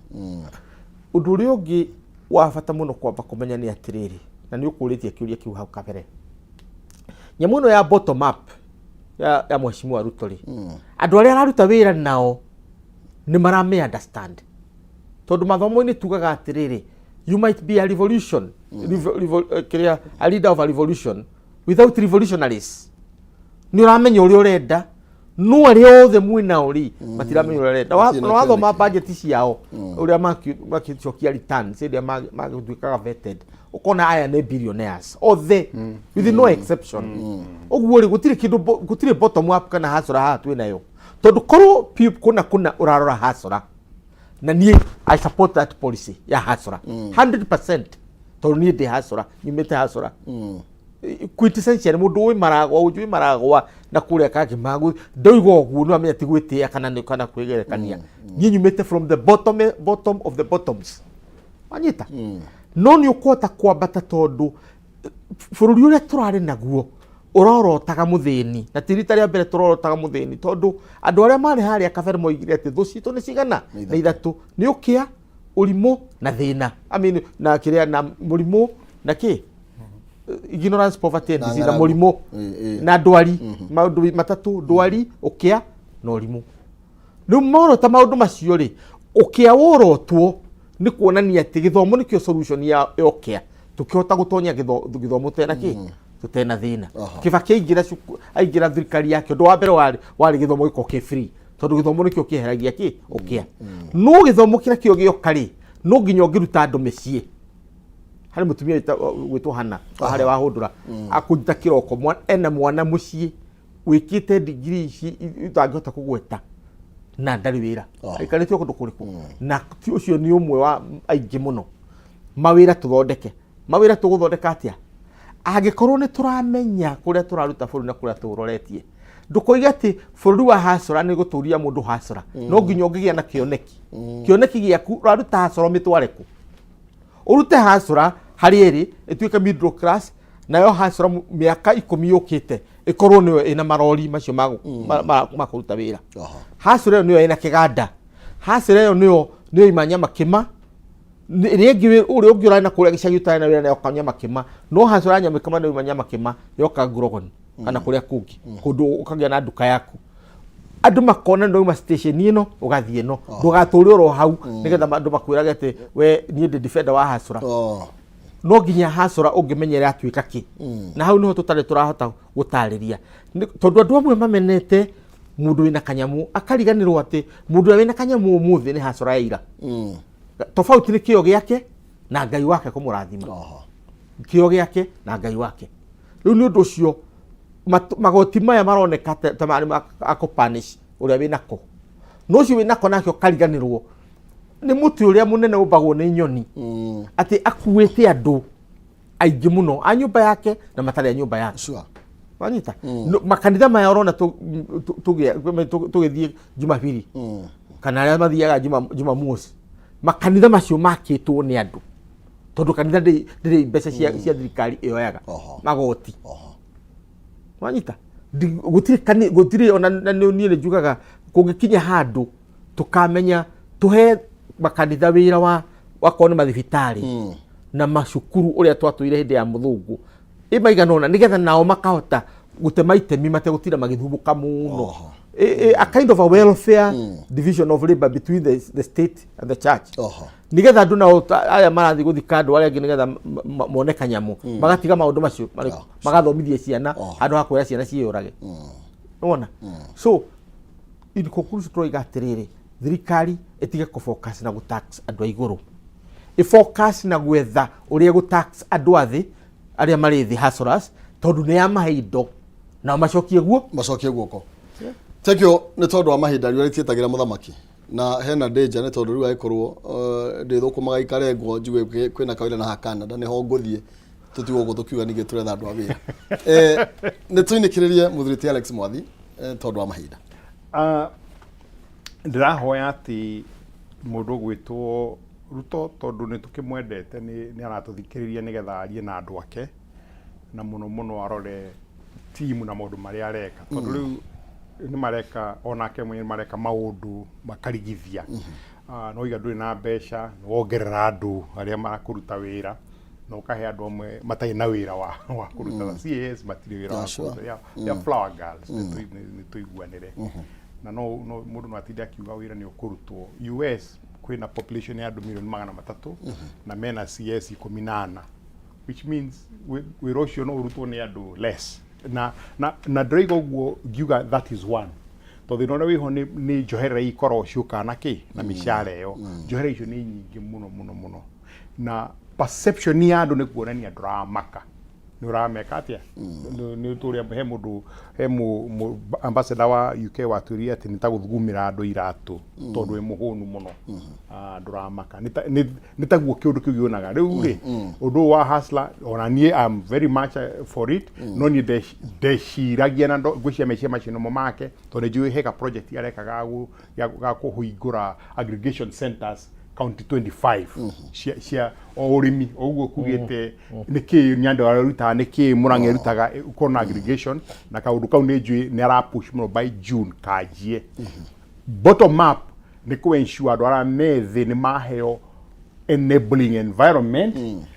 Speaker 3: Ũndũ ũrĩa ũngĩ wa bata mũno kwamba kũmenya nĩ atĩrĩrĩ, na nĩ ũkũrĩtie kĩũria kĩu hau kabere, nyamũ ĩno ya bottom up ya Mheshimiwa Ruto rĩ, andũ arĩa araruta wĩra nao nĩ maramĩ understand, tondũ mathomo-inĩ tugaga atĩrĩrĩ, You might be a revolution, kĩrĩa, a leader of a revolution without revolutionaries. Nĩ ũramenya ũrĩa ũrenda, no arĩa othe mwĩ nao rĩ, matiramenya ũrĩa ũrenda.
Speaker 1: Matirĩ na
Speaker 3: Na wathoma
Speaker 1: kĩoneki.
Speaker 3: budget ciao, ũrĩa makĩcokia returns ĩrĩa magĩtuĩkaga vetted, ũkona aya nĩ billionaires othe with no exception. Ũguo rĩ, gũtirĩ kĩndũ, gũtirĩ bottom up kana hasora haha twĩ nayo, tondũ korwo piũ kũna kũna ũrarora hasora, na niĩ I support that policy ya hasora 100%, tondũ niĩ ndĩ hasora, nyumĩte hasora quintessentially, mũndũ wĩ maragwa, ũnjũ wĩ maragwa na kũrĩa kangĩ ndoiga ũguo, nĩ wamenya ti gwĩtĩĩa kana nĩ kana kwĩgerekania. Niĩ nyumĩte from the bottom, bottom of the bottoms, wanyita? No nĩ ũkũhota kwambata, tondũ bũrũri ũrĩa tũrarĩ naguo ũrorotaga mũthĩni, na ti rita rĩa mbere tũrorotaga mũthĩni, tondũ andũ arĩa marĩ harĩa kabere moigire atĩ thũ citũ nĩ cigana? Nĩ ithatũ: nĩ ũkĩa, ũrimũ na thĩna. I mean, na kĩrĩa na mũrimũ na kĩ, ignorance, poverty and
Speaker 1: Na
Speaker 3: disease, na
Speaker 1: ng'aragu.
Speaker 3: mũrimũ
Speaker 1: Ĩ, ĩ.
Speaker 3: na ndwari. Maũndũ matatũ: ndwari, ũkĩa na ũrimũ. Rĩu morota maũndũ macio rĩ, ũkĩa worotwo nĩ kuonania atĩ gĩthomo nĩkĩo solution ya ũkĩa. Tũkĩhota gũtonya gĩthomo tena kĩ, tũtena thĩna. Kĩbaki aingĩra aingĩra thirikari yake, ũndũ wa mbere warĩ gĩthomo gĩkorwo kĩ free, tondũ gĩthomo nĩkĩo kĩeheragia kĩ, ũkĩa. No gĩthomo kĩrĩa kĩo gĩoka rĩ, no nginya ũngĩruta andũ mĩciĩ. Harĩ mũtumia gwĩtwo Hana wa harĩa wahũndũra, akũnjita kĩroko, ena mwana mũciĩ wĩkĩte ndigiri ici itangĩhota kũgweta na ndarĩ wĩra, aikarĩte kũndũ kũrĩkũ. Na ti ũcio nĩ ũmwe wa aingĩ mũno. Mawĩra tũthondeke, mawĩra tũgũthondeka atĩa angĩkorwo nĩ tũramenya kũrĩa tũraruta bũrũri na kũrĩa tũroretie? Ndũkoige atĩ bũrũri wa hasora nĩ gũtũria mũndũ hasora. No nginya ũngĩgĩa na kĩoneki, kĩoneki gĩaku ũraruta hasora ũmĩtware kũ? Ũrute hasora harĩ ĩrĩ ĩtuĩke middle class, nayo hasora mĩaka 10 yũkĩte ĩkorwo nĩyo ĩna marori macio ma kũruta wĩra. Hasora ĩyo nĩyo ĩna kĩganda, hasora ĩyo nĩyo ima nyama kĩma. Ĩrĩa ĩngĩ, ũrĩa ũngĩ ũrarĩ na kũrĩa gĩcagi ũtarĩ na wĩra nayo nyama kĩma, no hasora ya nyama kĩma nĩyo ima nyama kĩma yoka Ngurogoni kana kũrĩa kũngĩ kũndũ, ũkagĩa na nduka yaku, andũ makona ndwauma station ĩno ũgathiĩ ĩno, ndũgatũre oro hau, nĩgetha andũ makwĩrage atĩ we niĩ ndĩ defender wa hasora. No nginya hasora ũngĩmenyera atuĩka kĩ, na hau niho tũtarĩ tũrahota gũtarĩria. Tondũ andũ amwe mamenete mũndũ wĩna kanyamũ, akariganĩrwo atĩ mũndũ ũrĩa wĩna kanyamũ ũmũthĩ nĩ hasora ya ira. Tofauti nĩ kĩo gĩake na Ngai wake kũmũrathima, kĩo gĩake na Ngai wake. Rĩu nĩ ũndũ ũcio magoti maya maroneka ta marĩ a kũpunish ũrĩa wĩnako, no ũcio wĩnako nake ũkariganĩrwo nĩ mũtĩ ũrĩa mũnene ũmbagwo nĩ nyoni, atĩ akuĩte andũ aingĩ mũno a nyũmba yake na matarĩ a nyũmba yake. Wanyita? No, makanitha maya ũrona tũgĩthiĩ Jumapili kana arĩa mathiaga Jumamosi, makanitha macio makĩtwo nĩ andũ, tondũ kanitha ndĩrĩ mbeca cia thirikari ĩyoyaga magoti. Wanyita? Gũtirĩ gũtirĩ ona na niĩ nĩ njugaga kũngĩkinya handũ tũkamenya tũhe makanitha wĩra wa wakorwo nĩ mathibitarĩ na macukuru ũrĩa twatũire hĩndĩ ya mũthũngũ ĩ maigana ũna, nĩgetha nao makahota gũtema itemi mategũtinda magĩthumbũka mũno. A kind of a welfare division of labor between the state and the church, nĩgetha andũ nao aya marathiĩ gũthika andũ arĩa angĩ, nĩgetha mone kanyamũ, magatiga maũndũ macio magathomithie ciana handũ ha kwĩra ciana ciĩyũrage. Nĩwona? So in conclusion, tũroiga atĩrĩrĩ, thirikari ĩtige kũ-focus na gũ-tax andũ a igũrũ, ĩ-focus na gwetha ũrĩa gũ-tax andũ a thĩ, arĩa marĩ thĩ, hustlers, tondũ nĩ yamahe indo nao macokie guo.
Speaker 1: Macokie guoko. Thank you. Nĩ tondũ wa mahinda, riũa rĩtiĩtagĩra mũthamaki na hena danger, nĩ tondũ rĩu agĩkorwo ndĩ thũkũmaga ikarengwo, njigue kwĩna kawĩra na ha Canada nĩho ngũthiĩ, tũtigwo ũguo tũkiuga ningĩ tũretha andũ a wĩra. Nĩ tũinĩkĩrĩrie mũthuri ti Alex Mwathi, tondũ wa mahinda.
Speaker 2: Ah, ndĩrahoya atĩ mũndũ ũgwĩtwo Ruto, tondũ nĩ tũkĩmwendete, nĩ aratũthikĩrĩria, nĩgetha arie na andũ ake na mũno mũno arore timu na maũndũ marĩa areka, tondũ rĩu nĩ mareka onake mwenyewe nĩ mareka maũndũ makarigithia. Ah, no iga ndũrĩ na mbeca, nĩ wongerera andũ arĩa marakũruta wĩra na ũkahe andũ amwe matarĩ na wĩra wa kũruta. CAS matirĩ wĩra wa kũruta. They are flower girls. Nĩ tũiguanĩre na no mũndũ no atinde akiuga wĩra nĩ ũkũrutwo. US Kwĩna population ya andũ milioni 300 na mena CS 14, which means wĩra ũcio no ũrutwo nĩ andũ less. Na ndĩroiga ũguo ngiuga that is one, tondũ thĩna ũrĩa wĩho nĩ njoherera ikoragwo ciũkaga na kĩ na mĩcara ĩyo. Njoherera icio nĩ nyingĩ mũno mũno mũno, na perception ya andũ nĩ kuonania ndũramaka nĩ ũrameka atĩa. Nĩ tũrĩa he mũndũ he ambassador wa UK watwĩrire atĩ nĩ ta gũthugumĩra andũ iratũ tondũ wĩ mũhũnu mũno. Ah, ndũramaka. Nĩ taguo kĩũndũ kĩu gĩonaga rĩu rĩ ũndũ ũyũ wa hustler. Ona niĩ am very much for it, no niĩ ndeciragia na ngwĩciria meciria macio nĩmo make, tondũ nĩ njũĩ heka project areka ga kũhingũra aggregation centers county 25 cia o ũrĩmi o ũguo kugĩte nĩ kĩ Nyandarua arutaga, nĩ kĩ Murang'a ĩrutaga, ũkorwo na aggregation na kaũndũ kau nĩ njũĩ nĩ ara push mũno by June kanjie. Bottom up nĩ kũ ensure andũ arĩa me thĩ nĩ maheo enabling environment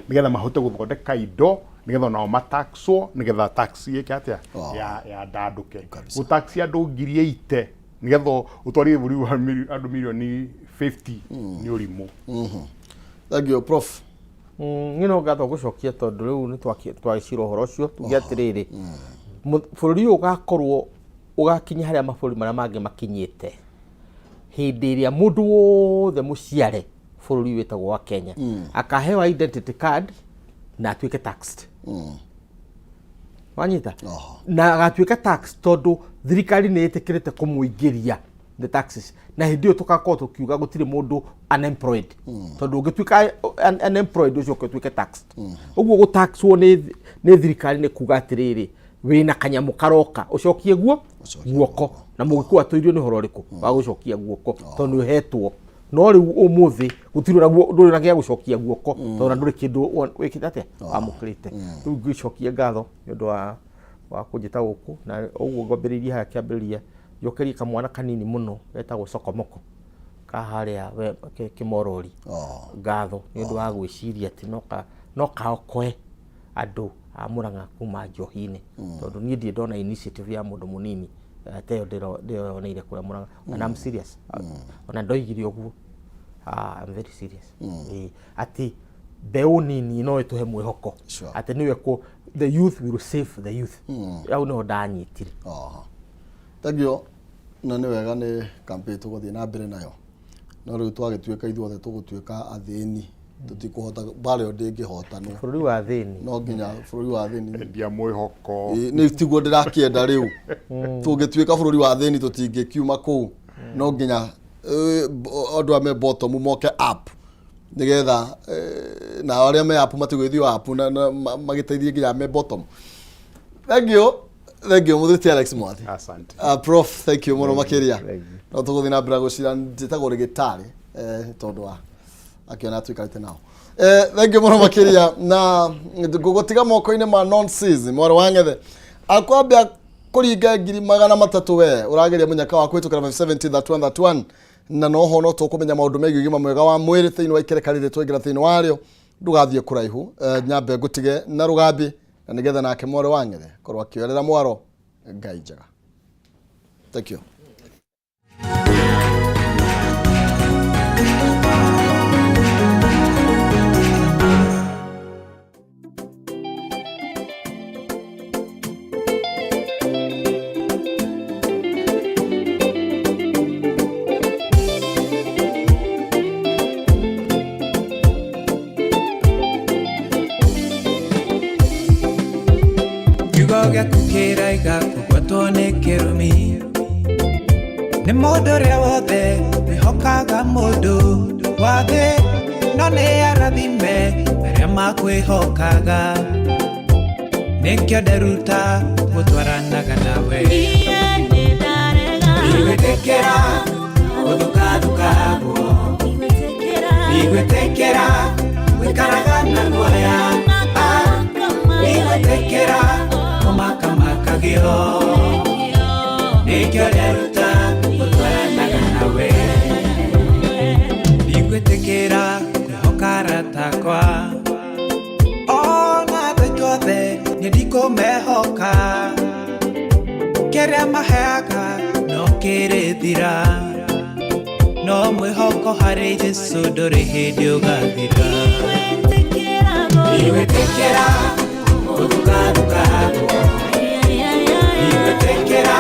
Speaker 2: nĩgetha mahote gũthondeka indo, nĩgetha onao mataxwo, nĩgetha tax ĩke atĩa ya ndandũke. Gũtaxi andũ 80,000 nĩgetha ũtwarithie bũrũri wa andũ milioni 50 nĩ ũrimũ.
Speaker 1: Thank you, Prof.
Speaker 3: Niĩ no ngatho gũcokia tondũ rĩu nĩ twagĩcira ũhoro ũcio tuge atĩrĩrĩ, bũrũri ũyũ ũgakorwo ũgakinya harĩa mabũrũri marĩa mangĩ makinyĩte hĩndĩ ĩrĩa mũndũ wothe mũciare bũrũri ũyũ wĩtagwo wa Kenya akaheo identity card na atuĩke taxed. Wanyita? Na agatuĩka tax tondũ thirikari nĩ ĩtĩkĩrĩte kũmũingĩria the taxes, na hĩndĩ ĩyo tũgakorwo tũkiuga gũtirĩ mũndũ unemployed, tondũ ũngĩtuĩka unemployed ũcoke ũtuĩke taxed ũguo, gũtaxwo nĩ thirikari nĩ kuga atĩrĩrĩ, wĩna kanyamũ karoka ũcokie guo guoko, na mũgĩkũyũ atũirio nĩ ũhoro ũrĩkũ wa gũcokia guoko, tondũ nĩ ũhetwo. No rĩu ũmũthĩ gũtirĩ naguo, ndũrĩ na gĩa gũcokia guoko, tondũ na ndũrĩ kĩndũ wĩkĩte atĩa wamũkĩrĩte. Rĩu ngĩcokia ngatho nĩ ũndũ wa kũnjĩta gũkũ, na ũguo ngwambĩrĩirie haha kĩambĩrĩria, njokerie kamwana kanini mũno getagwo Sokomoko ka harĩa Kĩmorori ngatho nĩ ũndũ wa gwĩciria atĩ no kaokoe andũ a Murang'a kuma njohi-inĩ, tondũ niĩ ndirĩ ndona initiative ya mũndũ mũnini ta ĩyo ndĩyoneire kũrĩa Murang'a. And I'm serious, ona ndoigire ũguo. Ah, I'm very serious. Ĩĩ, atĩ mbeũ nini no ĩtũhe mwĩhoko atĩ nĩwe the youth will save the youth. Hau nĩho ndanyitire.
Speaker 1: Thank you. Na nĩ wega, nĩ campaign tũgũthiĩ na mbere nayo, no rĩu twagĩtuĩka ithuothe tũgũtuĩka athĩni, tũtikũhota mbara ĩyo ndĩngĩhotanwo.
Speaker 3: Bũrũri wa thĩni.
Speaker 1: No nginya bũrũri wa thĩni.
Speaker 2: Endia mwĩhoko.
Speaker 1: Ĩ, nĩ tiguo ndĩrakĩenda. Rĩu tũngĩtuĩka bũrũri wa thĩni tũtingĩkiuma kũu. No nginya andũ arĩa me bottom moke up, nĩgetha na arĩa me up matigwĩthio up na magĩteithie nginya me bottom. Thank you, thank you, mũthuri Alex Mwathi.
Speaker 2: Asante.
Speaker 1: Prof, thank you mũno makĩria. No tũgũthiĩ na mbere gũcira njĩtagwo rĩgĩtarĩ tondũ wa akĩona tuikarĩte nao. Thank you mũno makĩria, na ngũgũtiga moko-inĩ ma nonsense mwarĩ wa ng'ethe akwambia kũringa 300,000. We ũrageria mũnyaka wa kũhĩtũkĩra 570 31 31, na noho no tũkũmenya maũndũ megiĩ ũgima mwega wa mwĩrĩ thĩinĩ wa ikereka rĩrĩ twaingĩra thĩinĩ warĩo. Ndũgathiĩ kũraihu, nyambe ngũtige na rũgambi, na nĩgetha nake mwarĩ wa ng'ethe korwo akĩoerera mwaro. Ngai njega, thank you.
Speaker 16: Kiugo gĩaku kĩraiga kũgwatwo nĩ kĩrumi nĩ mũndũ ũrĩa wothe wĩhokaga mũndũ wa thĩ, no nĩ arathime arĩa makwĩhokaga. Nĩkĩo nderuta gũtwaranaga nawe. Ndigwĩtĩkĩra gũthukathukagwo, ndigwĩtĩkĩra gũikaraga na guoya. Ah, ndigwĩtĩkĩra kũmakamakagio. Nĩkĩo nderuta gũtwaranaga nawe. Ndigwĩtĩkĩra kwĩhoka arata akwa, ona andũ aitũ othe nĩ ndikũmehoka. Kĩrĩa maheaga no kĩrĩthira, no No mwĩhoko harĩ Jesũ ndũrĩ hĩndĩ ũgathira. Ndigwĩtĩkĩra gũthukathukangwo. Ndigwĩtĩkĩra.